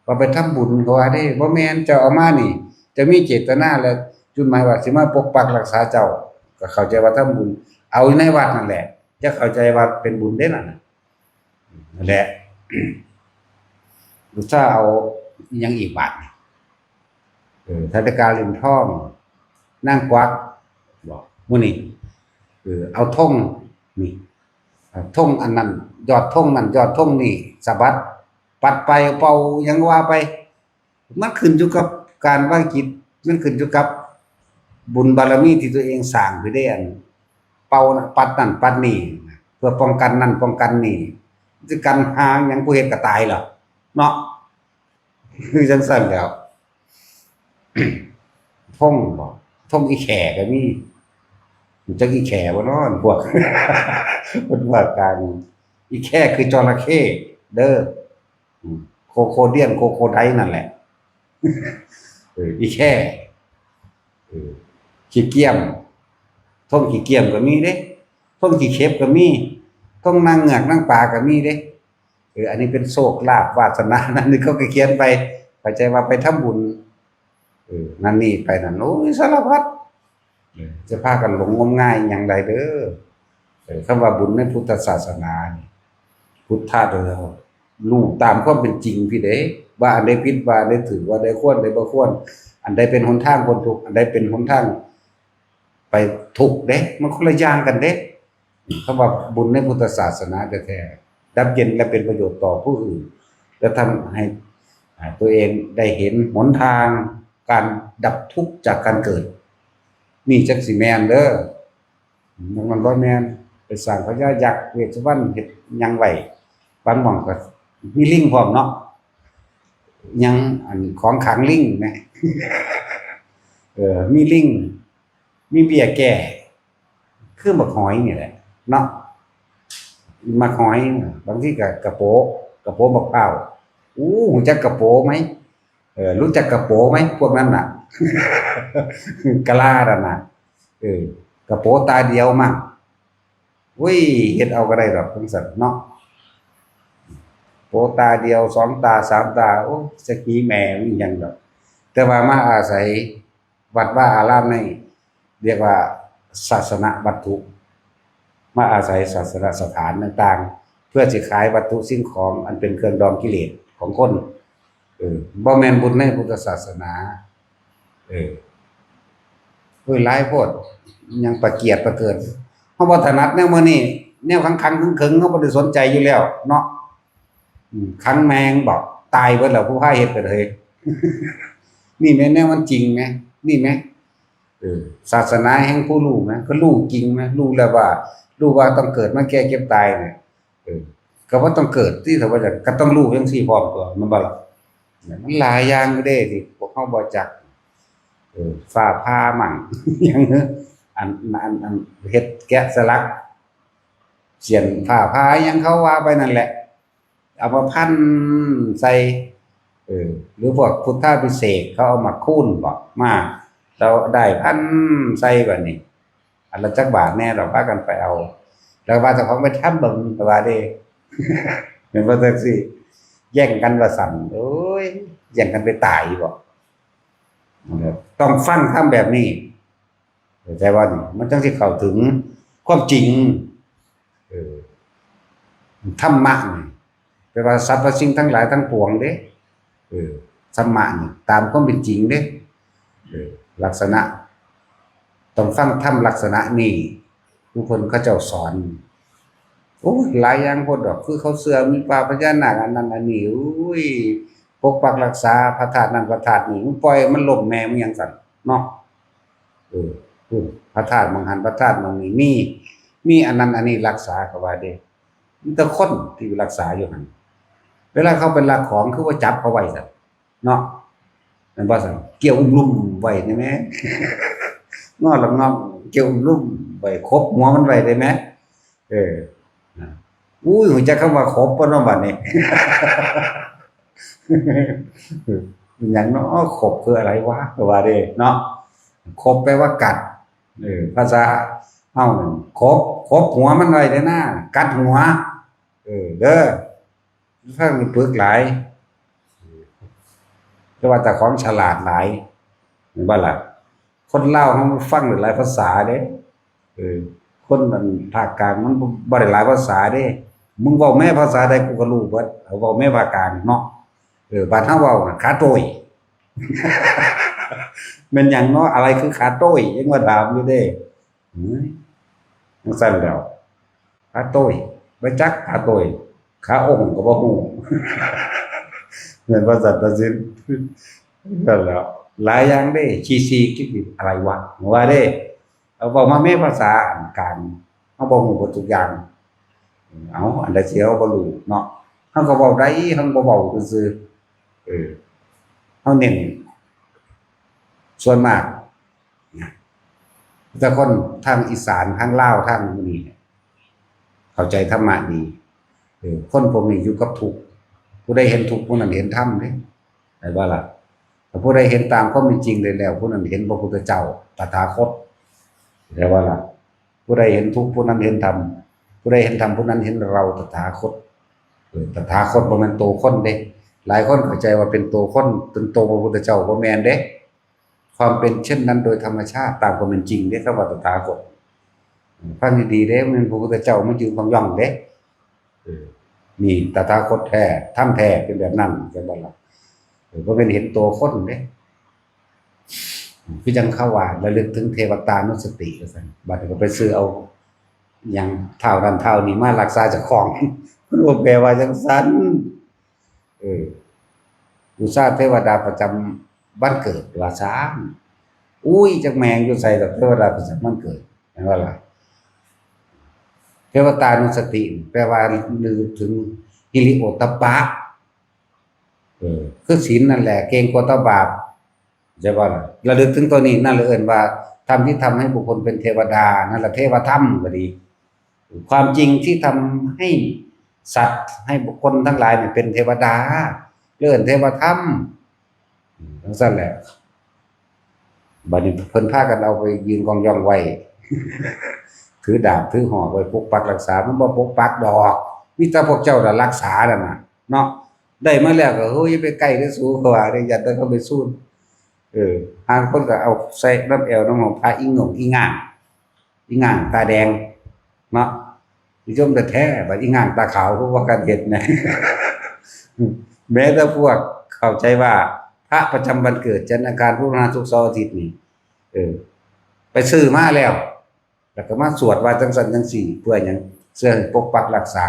ว่าไปทำบุญ ก็ว่าเด้ บ่แม่น เจ้าเอามานี่ จะมีเจตนาและจุดหมายว่าสิมาปกปักรักษาเจ้า ก็เข้าใจว่าทำบุญ เอาอยู่ในวัดนั่นแหละ จะเข้าใจว่าเป็นบุญเด้นั่นน่ะ นั่นแหละ ลูกสาวเอาอิหยังอีกบาดนี่ เออ ทาริกา เหรียญทอง นางกวัก บอก มื้อนี้ เออ เอาธง นี่ อ่า ธงอันนั้น ยอดธงนั่น ยอดธงนี่ สะบัด ปัดไป เป่า หยังว่าไป มันขึ้นอยู่กับการวางจิต มันขึ้นอยู่กับบุญบารมีที่ตัวเองสร้างไปได้อัน เป่านะ ปัดนั่น ปัดนี่ เพื่อป้องกันนั่น ป้องกันนี่ สิกันหาหยัง ผู้เฮ็ดก็ตายเหรอ เนาะ คือจังซั่นแหล้ว ธงบ่ ธงอีแข่ก็มี จักอีแข่บ่เนาะ พวก เพิ่นว่าการ อีแข่คือจระเข้เด้อ อืม โคโคเดียน โคโคไดนั่นแหละ เออ อีแข่ เออ ขี้เกียม ธงขี้เกียมก็มีเด้ ธงขี้เข็บก็มี ธงนางเงือกนางปลาก็มีเด้ เออ อันนี้เป็นโชคลาภวาสนา นั่นนี่เขาก็เขียนไป เข้าใจว่าไปทำบุญ เออ นั่นนี่ไปนั่น โอ้ย สารพัด เออ จะพากันหลงงมงายอย่างใดเด้อ เออ คำว่าบุญในพุทธศาสนานี่ พุทธะเด้อ รู้ตามความเป็นจริงพี่เด้ ว่าอันใดผิด ว่าอันใดถูก ว่าอันใดควร อันใดบ่ควร อันใดเป็นหนทางพ้นทุกข์ อันใดเป็นหนทางไปทุกข์เด้ มันคนละอย่างกันเด้ คำว่าบุญในพุทธศาสนาแท้ๆ ดับเย็นและเป็นประโยชน์ต่อผู้อื่น และทำให้ อ่า ตัวเองได้เห็นหนทางการดับทุกข์จากการเกิด นี่จักสิแม่นเด้อ มัน มันบ่แม่น ไปสร้างพญายักษ์ เวสสุวรรณ เฮ็ดหยังไว้ บางหม่องก็มีลิงพร้อมเนาะ ยังอันของขังลิงแหม เออ มีลิง มีเบี้ยแก้ คือบักหอยนี่แหละ เนาะ บักหอย บางทีก็กระโปะ กระโปะบักพร้าว อู้ รู้จักกระโปะไหม เออ รู้จักกระโปะไหม พวกนั้นน่ะ กะลานั่นน่ะ เออ กระโปะตาเดียวมั่ง อุ้ย เฮ็ดเอาก็ได้ดอกจังซั่นเนาะ โปะตาเดียว สองตา สามตา โอ้ จักหีแม่มันหยังดอก แต่ว่ามาอาศัยวัดวาอารามใน เรียกว่าศาสนวัตถุ มาอาศัยศาสนสถานต่างๆ เพื่อสิขายวัตถุสิ่งของอันเป็นเครื่องดองกิเลสของคน เออ บ่แม่นบุญในพุทธศาสนา เออ โอ้ย หลายโพด ยังประเกียดประเกิน เฮาบ่ถนัดแนวมื้อนี้ แนวขังๆ เขิงๆ เฮาบ่ได้สนใจอยู่แล้วเนาะ อืม ขังแม่งบอก ตายเบิดแล้ว ผู้พาเฮ็ดก็เลย นี่แหม แนวมันจริงแหม นี่แหม เออ ศาสนาแห่งผู้รู้แหม ก็รู้จริงแหม รู้แล้วว่า รู้ว่าต้องเกิดมาแก่เจ็บตายเนี่ย เออ ก็บ่ต้องเกิดติ ถ้าว่าจะ ก็ต้องรู้จังซี่พร้อมตัว แม่นบ่ล่ะ มันหลายอย่างอยู่เด้ที่พวกเฮาบ่จัก เออ ฟ้าผ่ามั่ง หยัง อัน อัน อัน เฮ็ดแกะสลัก เสี้ยนฟ้าผ่าหยังเขาว่าไปนั่นแหละ เอามาพันใส่ เออ หรือพวกพุทธาภิเษกเขาเอามาคูนบอกมา เราได้พันใส่บัดนี้ อันละจักบาทแน่ เราพากันไปเอา แล้วว่าเจ้าของไปทำเบิ่ง แต่ว่าเด้ แม่นบ่จังซี่ แย่งกันว่าซั่น โอ้ย แย่งกันไปตายบ่ ต้องฟังธรรมแบบนี้ เข้าใจบ่นี่ มันจังสิเข้าถึงความจริง เออ ธรรมะนี่ แปลว่าสรรพสิ่งทั้งหลายทั้งปวงเด้ เออ ธรรมะนี่ ตามความเป็นจริงเด้ เออ ลักษณะ ต้องฟังธรรมลักษณะนี้ ผู้คนเขาเจ้าสอน โอ้ย หลายอย่างโพดดอก คือเขาเชื่อมีปลาพญานาค อันนั้นอันนี้ อุ้ย ปกปักรักษาพระธาตุนั่นพระธาตุนี่ มึงปล่อยมันล้มแม่มึงหยังซั่นเนาะ เออ พู้น พระธาตุหม่องหั้น พระธาตุหม่องนี้ มี มีอันนั้นอันนี้รักษา เขาว่าเด้ มีแต่คนที่รักษาอยู่หั่น เวลาเขาไปลักของ คือว่าจับเขาไว้ซั่น เนาะ แม่นบ่ซั่น เกี่ยวอุ้มลุ่มไว้ได้แหม งอละงอก เกี่ยวอุ้มลุ่มไว้ ขบหัวมันไว้ได้แหม เออ นะ อุ้ย รู้จักคำว่าขบบ่เนาะบัดนี้ เป็นหยังเนาะ ขบคืออะไรวะ ก็ว่าเด้เนาะ ขบแปลว่ากัด เออ ภาษาเฮานั่น ขบ ขบหัวมันไว้เด้อนะ กัดหัว เออ เด้อ ฟังนี่ปึกหลาย แต่ว่าเจ้าของฉลาดหลาย แม่นบ่ล่ะ คนลาวเฮามันฟังได้หลายภาษาเด้ เออ คนอันภาคกลางมันบ่ บ่ได้หลายภาษาเด้ มึงเว้าแม่ภาษาใดกูก็รู้เบิด เอาเว้าแม่ภาคกลางเนาะ เออ บาดเฮาเว้าน่ะ ขาโต้ย แม่นหยังเนาะ อะไรคือขาโต้ย ยังมาถามอยู่เด้ อืม จังซั่นแหล้ว ขาโต้ย บ่จักขาโต้ย ขาองค์ก็บ่ฮู้ แม่นว่าซั่นตัดสิน นั่นแหล้ว หลายอย่างเด้ ขี้ซีก ขี้ซีก อะไรวะ ว่าเด้ เอาเว้ามาแม้ภาษาอันกลาง เฮาบ่ฮู้เบิดทุกอย่าง เอาอันใดที่เฮาบ่รู้เนาะ เฮาก็เว้าได้ เฮาบ่เว้าซื่อๆ เออ เฮาเน้น ส่วนมากนะ แต่คนทางอีสาน ทางลาว ทางนี้เนี่ย เข้าใจธรรมะดี เออ คนพวกนี้อยู่กับทุกข์ ผู้ใดเห็นทุกข์ ผู้นั้นเห็นธรรมเด้ เห็นบ่ล่ะ ถ้าผู้ใดเห็นตามความเป็นจริงได้แล้ว ผู้นั้นเห็นพระพุทธเจ้า ตถาคต เห็นบ่ล่ะ ผู้ใดเห็นทุกข์ ผู้นั้นเห็นธรรม ผู้ใดเห็นธรรม ผู้นั้นเห็นเราตถาคต เออ ตถาคตบ่แม่นตัวคนเด้ หลายคนเข้าใจว่าเป็นตัวคน เป็นตัวพระพุทธเจ้า บ่แม่นเด้ ความเป็นเช่นนั้นโดยธรรมชาติ ตามความเป็นจริงเด้ คำว่าตถาคต ฟังดีๆเด้ มันพระพุทธเจ้ามายืนของย่องเด้ เออ นี่ตถาคตแท้ ธรรมแท้เป็นแบบนั้น จังบ่ล่ะ เออ บ่แม่นเห็นตัวคนเด้ คือจังเขาว่า ระลึกถึงเทวตานุสติ ว่าซั่น บัดนี้ก็ไปซื้อเอาหยังท้าวนั่นท้าวนี่มารักษาเจ้าของ มันบ่แปลว่าจังซั่น เออ บูชาเทวดาประจำวันเกิด ว่าซั่น อุ้ย จักแม่งอยู่ไสดอก เทวดาประจำวันเกิด แม่นบ่ล่ะ เทวตานุสติ แปลว่าระลึกถึงฮิริโอตตัปปะ เออ คือศีลนั่นแหละ เกรงกลัวต่อบาป ใช่บ่ล่ะ ระลึกถึงตัวนี้ นั่นแหละเอิ้นว่า ธรรมที่ทำให้บุคคลเป็นเทวดา นั่นแหละเทวธรรมก็ดี ความจริงที่ทำให้สัตว์ ให้บุคคลทั้งหลายเนี่ยเป็นเทวดา เอิ้นเทวธรรม จังซั่นแหละ บัดนี้เพิ่นพากันเอาไปยืนของย่องไว้ ถือดาบถือหอกไว้ปกปักรักษา มันบ่ปกปักดอก มีแต่พวกเจ้าน่ะรักษานั่นน่ะ เนาะ ได้มาแล้วก็ โอ้ย อย่าไปใกล้เด้อสู เขาว่าเด้ ย่านแต่เขาไปสูน เออ หางคนก็เอาใส่นำแอวนำหองพระ อีหงงอีหง่าง อีหง่างตาแดง เนาะ นิยมแท้ๆ บัดอีหง่างตาขาว เพราะว่าการเฮ็ดนะ แม้แต่พวกเข้าใจว่าพระประจำวันเกิด จันทร์อังคารพุธพฤหัสศุกร์เสาร์อาทิตย์นี่ เออ ไปซื้อมาแล้ว แล้วก็มาสวดว่าจังซั่นจังซี่ เพื่อหยัง เพื่อให้ปกปักรักษา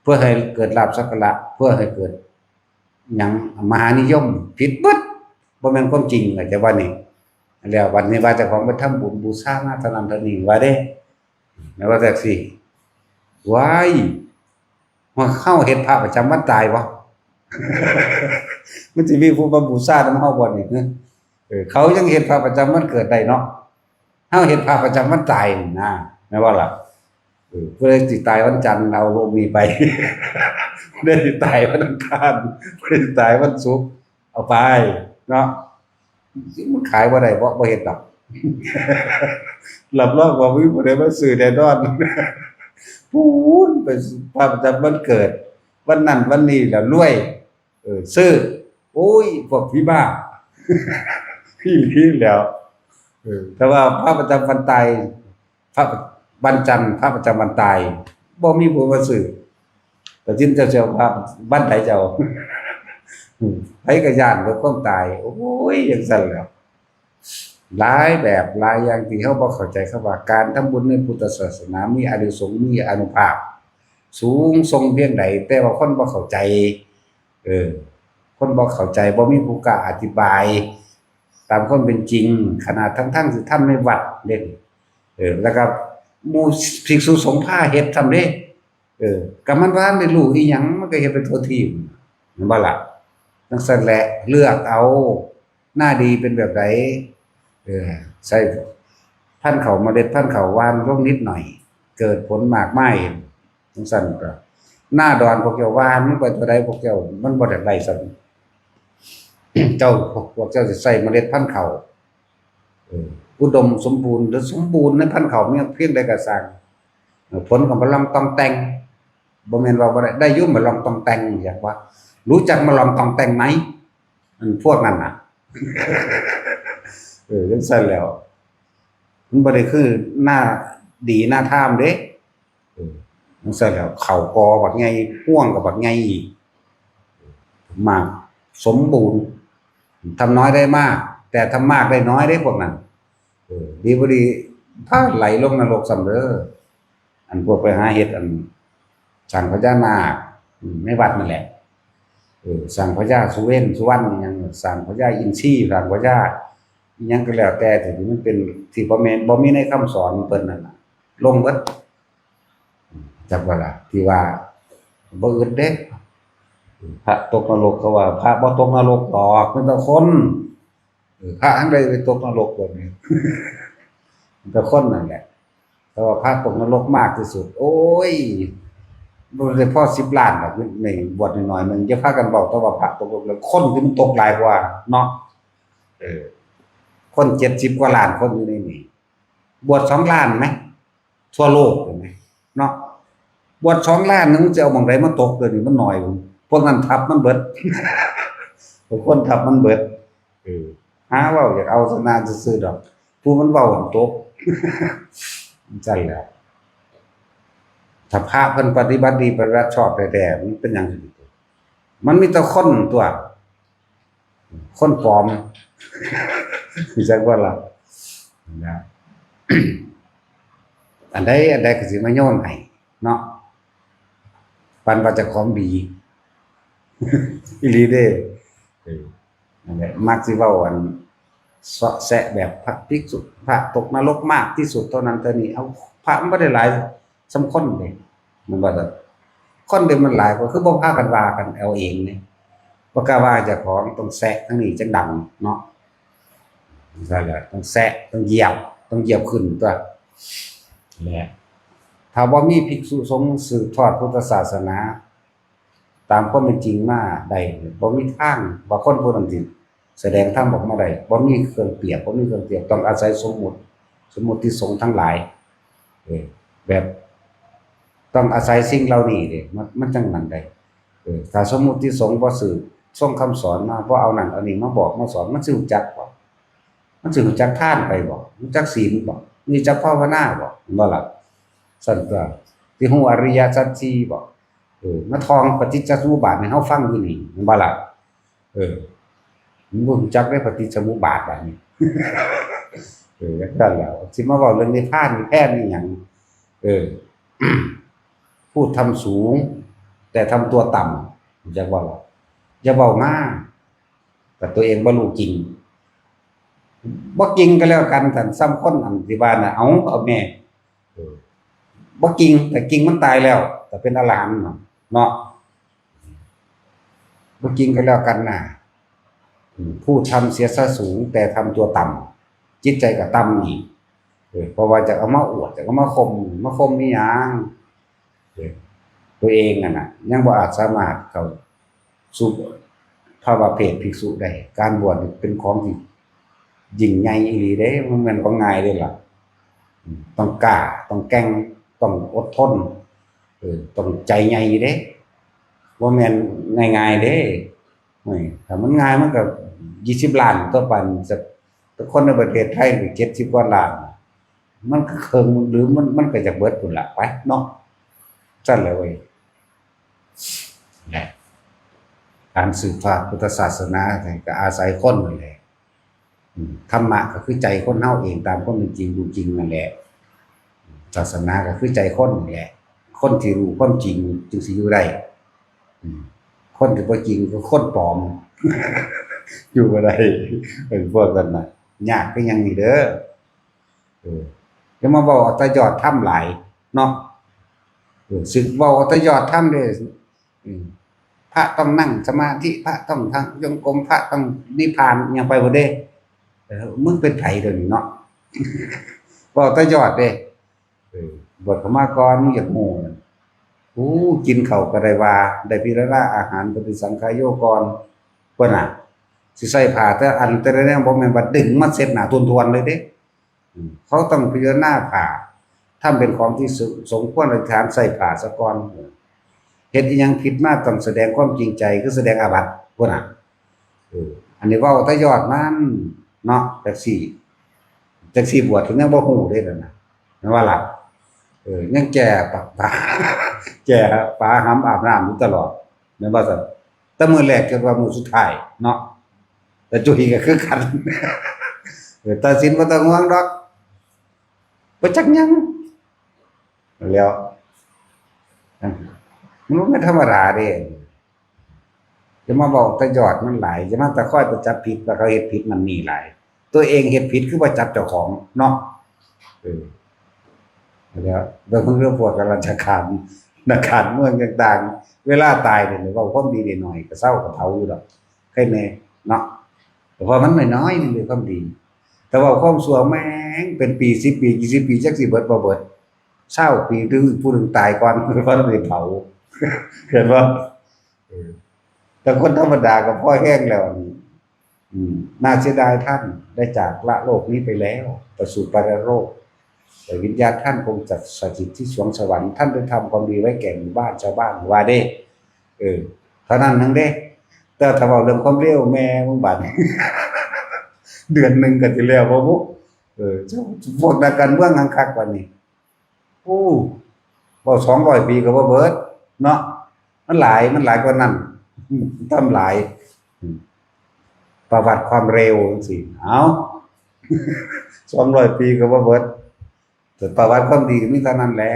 เพื่อให้เกิดลาภสักการะ เพื่อให้เกิดหยัง มหานิยม ผิดเบิด บ่แม่นความจริง เข้าใจบ่นี่ แล้วบัดนี้ว่าเจ้าของไปทำบุญบูชามาเท่านั้นเท่านี้ว่าเด้ แม่นว่าจังซี่ ว้าย ว่าเฮาเฮ็ดพระประจำวันตายบ่ มันสิมีผู้มาบูชานำเฮาบ่นี่ เออ เขายังเฮ็ดพระประจำวันเกิดได้เนาะ เฮาเฮ็ดพระประจำวันตายนี่นะ แม่นบ่ล่ะ เออ ผู้ใดสิตายวันจันทร์ เอารูปนี้ไป ผู้ใดสิตายวันอังคาร ผู้ใดสิตายวันศุกร์ เอาไป เนาะ มันขายบ่ได้ บ่ บ่เฮ็ดดอก รับรองว่าบ่มีผู้ใดมาซื้อแน่นอน พู้น ไปพระประจำวันเกิด วันนั้นวันนี้แล้วรวย เออ ซื้อ โอ้ย พวกผีบ้า อีหลีแล้ว เออ แต่ว่าพระประจำวันตาย พระวันจันทร์ พระประจำวันตาย บ่มีผู้มาซื้อ แต่จินเจ้าเจ้าพระวันใดเจ้า อืม ไผก็ย้านเบิดความตาย โอ้ย จังซั่นแหล้ว หลายแบบหลายอย่างที่เฮาบ่เข้าใจ คำว่าการทำบุญในพุทธศาสนามีอานิสงส์ มีอานุภาพ สูงส่งเพียงใด แต่ว่าคนบ่เข้าใจ เออ คนบ่เข้าใจ บ่มีผู้กล้าอธิบาย ตามความเป็นจริง ขนาดทั้งๆที่ทำในวัดเด้ เออ แล้วก็หมู่ภิกษุสงฆ์พาเฮ็ดซ้ำเด้ เออ ก็มันว่ามันได้รู้อีหยัง มันก็เฮ็ดไปทั่วทีป แม่นบ่ล่ะ จังซั่นแหละ เลือกเอา หน้าดีเป็นแบบใด เออ ใส่พันธุ์ข้าว เมล็ดพันธุ์ข้าวหว่านลงนิดหน่อย เกิดผลมากมาย จังซั่นก็ หน้าดอนพวกเจ้าหว่านมันไปเท่าใด พวกเจ้า มันบ่ได้ได้ซ้ำ เจ้า พวกเจ้าสิใส่เมล็ดพันธุ์ข้าว เออ อุดมสมบูรณ์หรือสมบูรณ์ในพันธุ์ข้าวเพียงใดก็ซ่าง เออ ผลก็บ่ล่องต่องแต่ง บ่แม่นว่าบ่ได้ ได้อยู่ มาลองต่องแต่ง อยากว่า รู้จักมาลองต่องแต่งไหม อันพวกนั้นน่ะ เออ จังซั่นแหล้ว มันบ่ได้คือหน้าดีหน้าทามเด้ เออ จังซั่นแหล้ว ข้าวกอบักใหญ่ ฮวงก็บักใหญ่อีก มาก สมบูรณ์ ทำน้อยได้มาก แต่ทำมากได้น้อยได้พวกนั้น เออ ดีบ่ดี พาไหลลงนรกซ้ำเด้อ อันพวกไปหาเฮ็ดอัน สร้างพญานาค อืม ในวัดนั่นแหละ เออ สร้างพญาสุเวนสุวรรณ อิหยัง สร้างพญาอินทรี สร้างพญาอิหยังก็แล้วแต่ ที่มันเป็น ที่บ่แม่น บ่มีในคำสอนเพิ่นนั่นน่ะ ลงเบิด จักว่าล่ะ ที่ว่าบ่อึดเด้ พระตกนรก เขาว่าพระบ่ตกนรกดอก มีแต่คน เออ พระทั้งใดไปตกนรกแบบนี้ มีแต่คนนั่นแหละ แต่ว่าพระตกนรกมากที่สุด โอ้ย บ่ได้พอสิบล้านดอก ในบวชน้อยๆหนึ่ง อย่าพากันเว้า แต่ว่าพระตกนรก แล้วคนที่มันตกหลายกว่าเนาะ เออ คนเจ็ดสิบกว่าล้านคนอยู่ในนี้ บวชสองล้านไหม ทั่วโลกเห็นไหม เนาะ บวชสองล้านหนึ่ง จะเอาหม่องใดมาตก เดี๋ยวนี้มันน้อย พวกนั้นทับมันเบิด พวกคนทับมันเบิด เออ หาเว้าอยากเอาชนะซื่อๆดอก ผู้มันเว้ามันตก จั่งแหละ ถ้าพระเพิ่นปฏิบัติดี ปฏิบัติชอบแท้ๆ มันเป็นหยัง มันมีแต่คนตัว คนปลอม รู้จักบ่ล่ะ นะ อันใดอันใดก็สิมาโยนให้เนาะ ปานว่าเจ้าของดี อีหลีเด้ เออ นั่นแหละ มักสิเว้าอันเสาะแสะแบบพระภิกษุ พระตกนรกมากที่สุดเท่านั้นเท่านี้ เอา พระมันบ่ได้หลายส่ำคนเด้ มันบ่ได้ คนเดียวมันหลายกว่า คือบ่พากันว่ากันเอาเองนี่ บ่กล้าว่าเจ้าของ ต้องแสะทางนี้จั่งดังเนาะ นั่นแหละ ต้องแสะ ต้องเหยียบ ต้องเหยียบขึ้นตัว แหละ ถ้าบ่มีภิกษุสงฆ์สืบทอดพุทธศาสนา ตามความเป็นจริงมาได้ บ่มีทางว่าคนผู้นั้นสิแสดงธรรมออกมาได้ บ่มีเครื่องเปรียบ บ่มีเครื่องเทียบ ต้องอาศัยสมมุติ สมมุติสงฆ์ทั้งหลาย เออ แบบ ต้องอาศัยสิ่งเหล่านี้เด้ มัน มันจั่งนั้นได้ เออ ถ้าสมมุติสงฆ์บ่สืบทรงคำสอนมา บ่เอานั่นเอานี่มาบอกมาสอน มันสิรู้จักบ่ มันสิรู้จักทานไปบ่ รู้จักศีลบ่ รู้จักภาวนาบ่ แม่นบ่ล่ะ ซั่นตัว สิฮู้อริยสัจสี่บ่ เออ มาท่องปฏิจจสมุปบาทให้เฮาฟังอยู่นี่ แม่นบ่ล่ะ เออ มันบ่รู้จักได้ปฏิจจสมุปบาทบาดนี้ เออ จั่งซั่นแหล้ว สิมาเว้าเรื่องนิพพาน นิพพานนี่หยัง เออ พูดธรรมสูง แต่ทำตัวต่ำ รู้จักบ่ล่ะ อย่าเว้ามา แต่ตัวเองบ่รู้จริง บ่จริงก็แล้วกัน ซั่น ส่ำคนอันที่ว่าน่ะ เอา เอาแม่ เออ บ่จริง แต่จริงมันตายแล้ว แต่เป็นอรหันต์เนาะ เนาะ บ่จริงก็แล้วกันนะ อืม พูดธรรมเสียซะสูง แต่ทำตัวต่ำ จิตใจก็ต่ำอีก เออ เพราะว่าจะเอามาอวด จะเอามาข่ม มาข่มอีหยัง เออ ตัวเองนั่นน่ะ ยังบ่อาจสามารถเข้าสู่ภาวะเพศภิกษุได้ การบวชนี่เป็นของที่ยิ่งใหญ่อีหลีเด้ มันแม่นของง่ายเด้ล่ะ อืม ต้องกล้า ต้องแกร่ง ต้องอดทน เออ ต้องใจใหญ่เด้ บ่แม่นง่ายๆเด้ โอ้ย ถ้ามันง่ายมันก็ยี่สิบล้านต่อไป แต่คนในประเทศไทยนี่เจ็ดสิบกว่าล้าน มันก็เคิ่ง หรือมัน มันก็จะเบิดพุ้นล่ะ ไปเนาะ ซั่นแหละเว้ย แหละ การสืบทอดพุทธศาสนานี่ก็อาศัยคนนั่นแหละ อืม ธรรมะก็คือใจคนเฮาเอง ตามความเป็นจริง รู้จริงนั่นแหละ ศาสนาก็คือใจคนนั่นแหละ คนที่รู้ความจริงจึงสิอยู่ได้ อืม คนที่บ่จริงก็คนปลอม อยู่บ่ได้ เป็นพวกนั้นน่ะ ยากคือหยังนี่เด้อ เออ อย่ามาเว้าเอาแต่ยอดธรรมหลายเนาะ เออ สิเว้าเอาแต่ยอดธรรมเด้อ อืม พระต้องนั่งสมาธิ พระต้องทำจงกรม พระต้องนิพพาน อิหยังไปพุ้นเด้ เออ มึงเป็นไผเดี๋ยวนี้เนาะ เว้าแต่ยอดเด้ เออ บวชเข้ามาก่อน มึงอยากฮู้นั่น โอ้ กินข้าวก็ได้ว่า ได้พิจารณาอาหารปฏิสังขายโยก่อน พุ้นน่ะ สิใส่ผ้าแต่อันแต่ละแนว บ่แม่นว่าดึงมาเช็ดหน้าทวนๆเลยเด้ อืม เขาต้องพิจารณาผ้า ทำเป็นของที่ส- สมควรอธิษฐานใส่ผ้าซะก่อน เฮ็ดอิหยังผิดมาต้องแสดงความจริงใจ คือแสดงอาบัติ พุ้นน่ะ เออ อันนี้เว้าแต่ยอดมันเนาะ จักซี่ จักซี่บวชเพิ่นยังบ่ฮู้เด้นั่นน่ะ แม่นบ่ล่ะ เออ ยังแก่ปะ- ปะ- แก่ปาหำอาบน้ำอยู่ตลอด แม่นบ่ซั่น แต่มื้อแรกจนว่ามื้อสุดท้ายเนาะ แต่จุยก็คือกัน เออ ตัดสินบ่ต้องห่วงดอก บ่จักหยัง แล้ว มันบ่แม่นธรรมดาเด้ จะมาเว้าแต่ยอดมันหลาย จะมาแต่คอยไปจับผิดว่าเขาเฮ็ดผิดนั่นนี่หลาย ตัวเองเฮ็ดผิดคือบ่จับเจ้าของเนาะ เออ แล้ว แล้วเพิ่งเริ่มปวดกับราชการ นักการเมืองต่างๆ เวลาตายเนี่ย เว้าความดีนิดหน่อยก็เซาก็เผาอยู่ดอก ใครแน่เนาะ แต่ว่ามันน้อยๆ นึงเลยความดี แต่ว่าความชั่วแม่งเป็นปี สิบปี ยี่สิบปี จักสิเบิดบ่เบิด ซาวปี ถึงผู้หนึ่งตายก่อน ก่อนสิเผา เห็นบ่ เออ แต่คนธรรมดาก็พอแฮงแล้ว อืม น่าเสียดายท่านได้จากละโลกนี้ไปแล้ว ไปสู่ปรโลก แต่วิญญาณท่านคงจะสถิตที่สวงสวรรค์ ท่านได้ทำความดีไว้แก่หมู่บ้านชาวบ้าน ว่าเด้ เออ เท่านั้นหนึ่งเด้ แต่ถ้าเว้าเรื่องความเลว แม่มึงบาดนี้ เดือนหนึ่งก็สิแล้วบ่บุ เออ พวกนักการเมืองหังคักกว่านี้ โอ้ เว้าสองร้อยปีก็บ่เบิดเนาะ มันหลาย มันหลายกว่านั้น ทำหลาย อืม ประวัติความเลวจังซี้ เอ้า สองร้อยปีก็บ่เบิด แต่ประวัติความดีก็มีเท่านั้นแหละ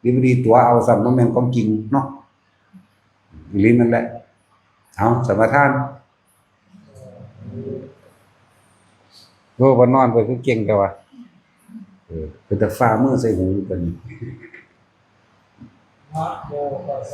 ดีบ่ดีตั๋วเอาซ้ำ บ่แม่นของจริงเนาะ อีหลีนั่นแหละ เอา สมาทาน โอ้ บ่นอนไปคือเก่งแต่ว่า เออ เป็นแต่ฝ่ามือใส่หูอยู่ปานนี้ นะโมตัสส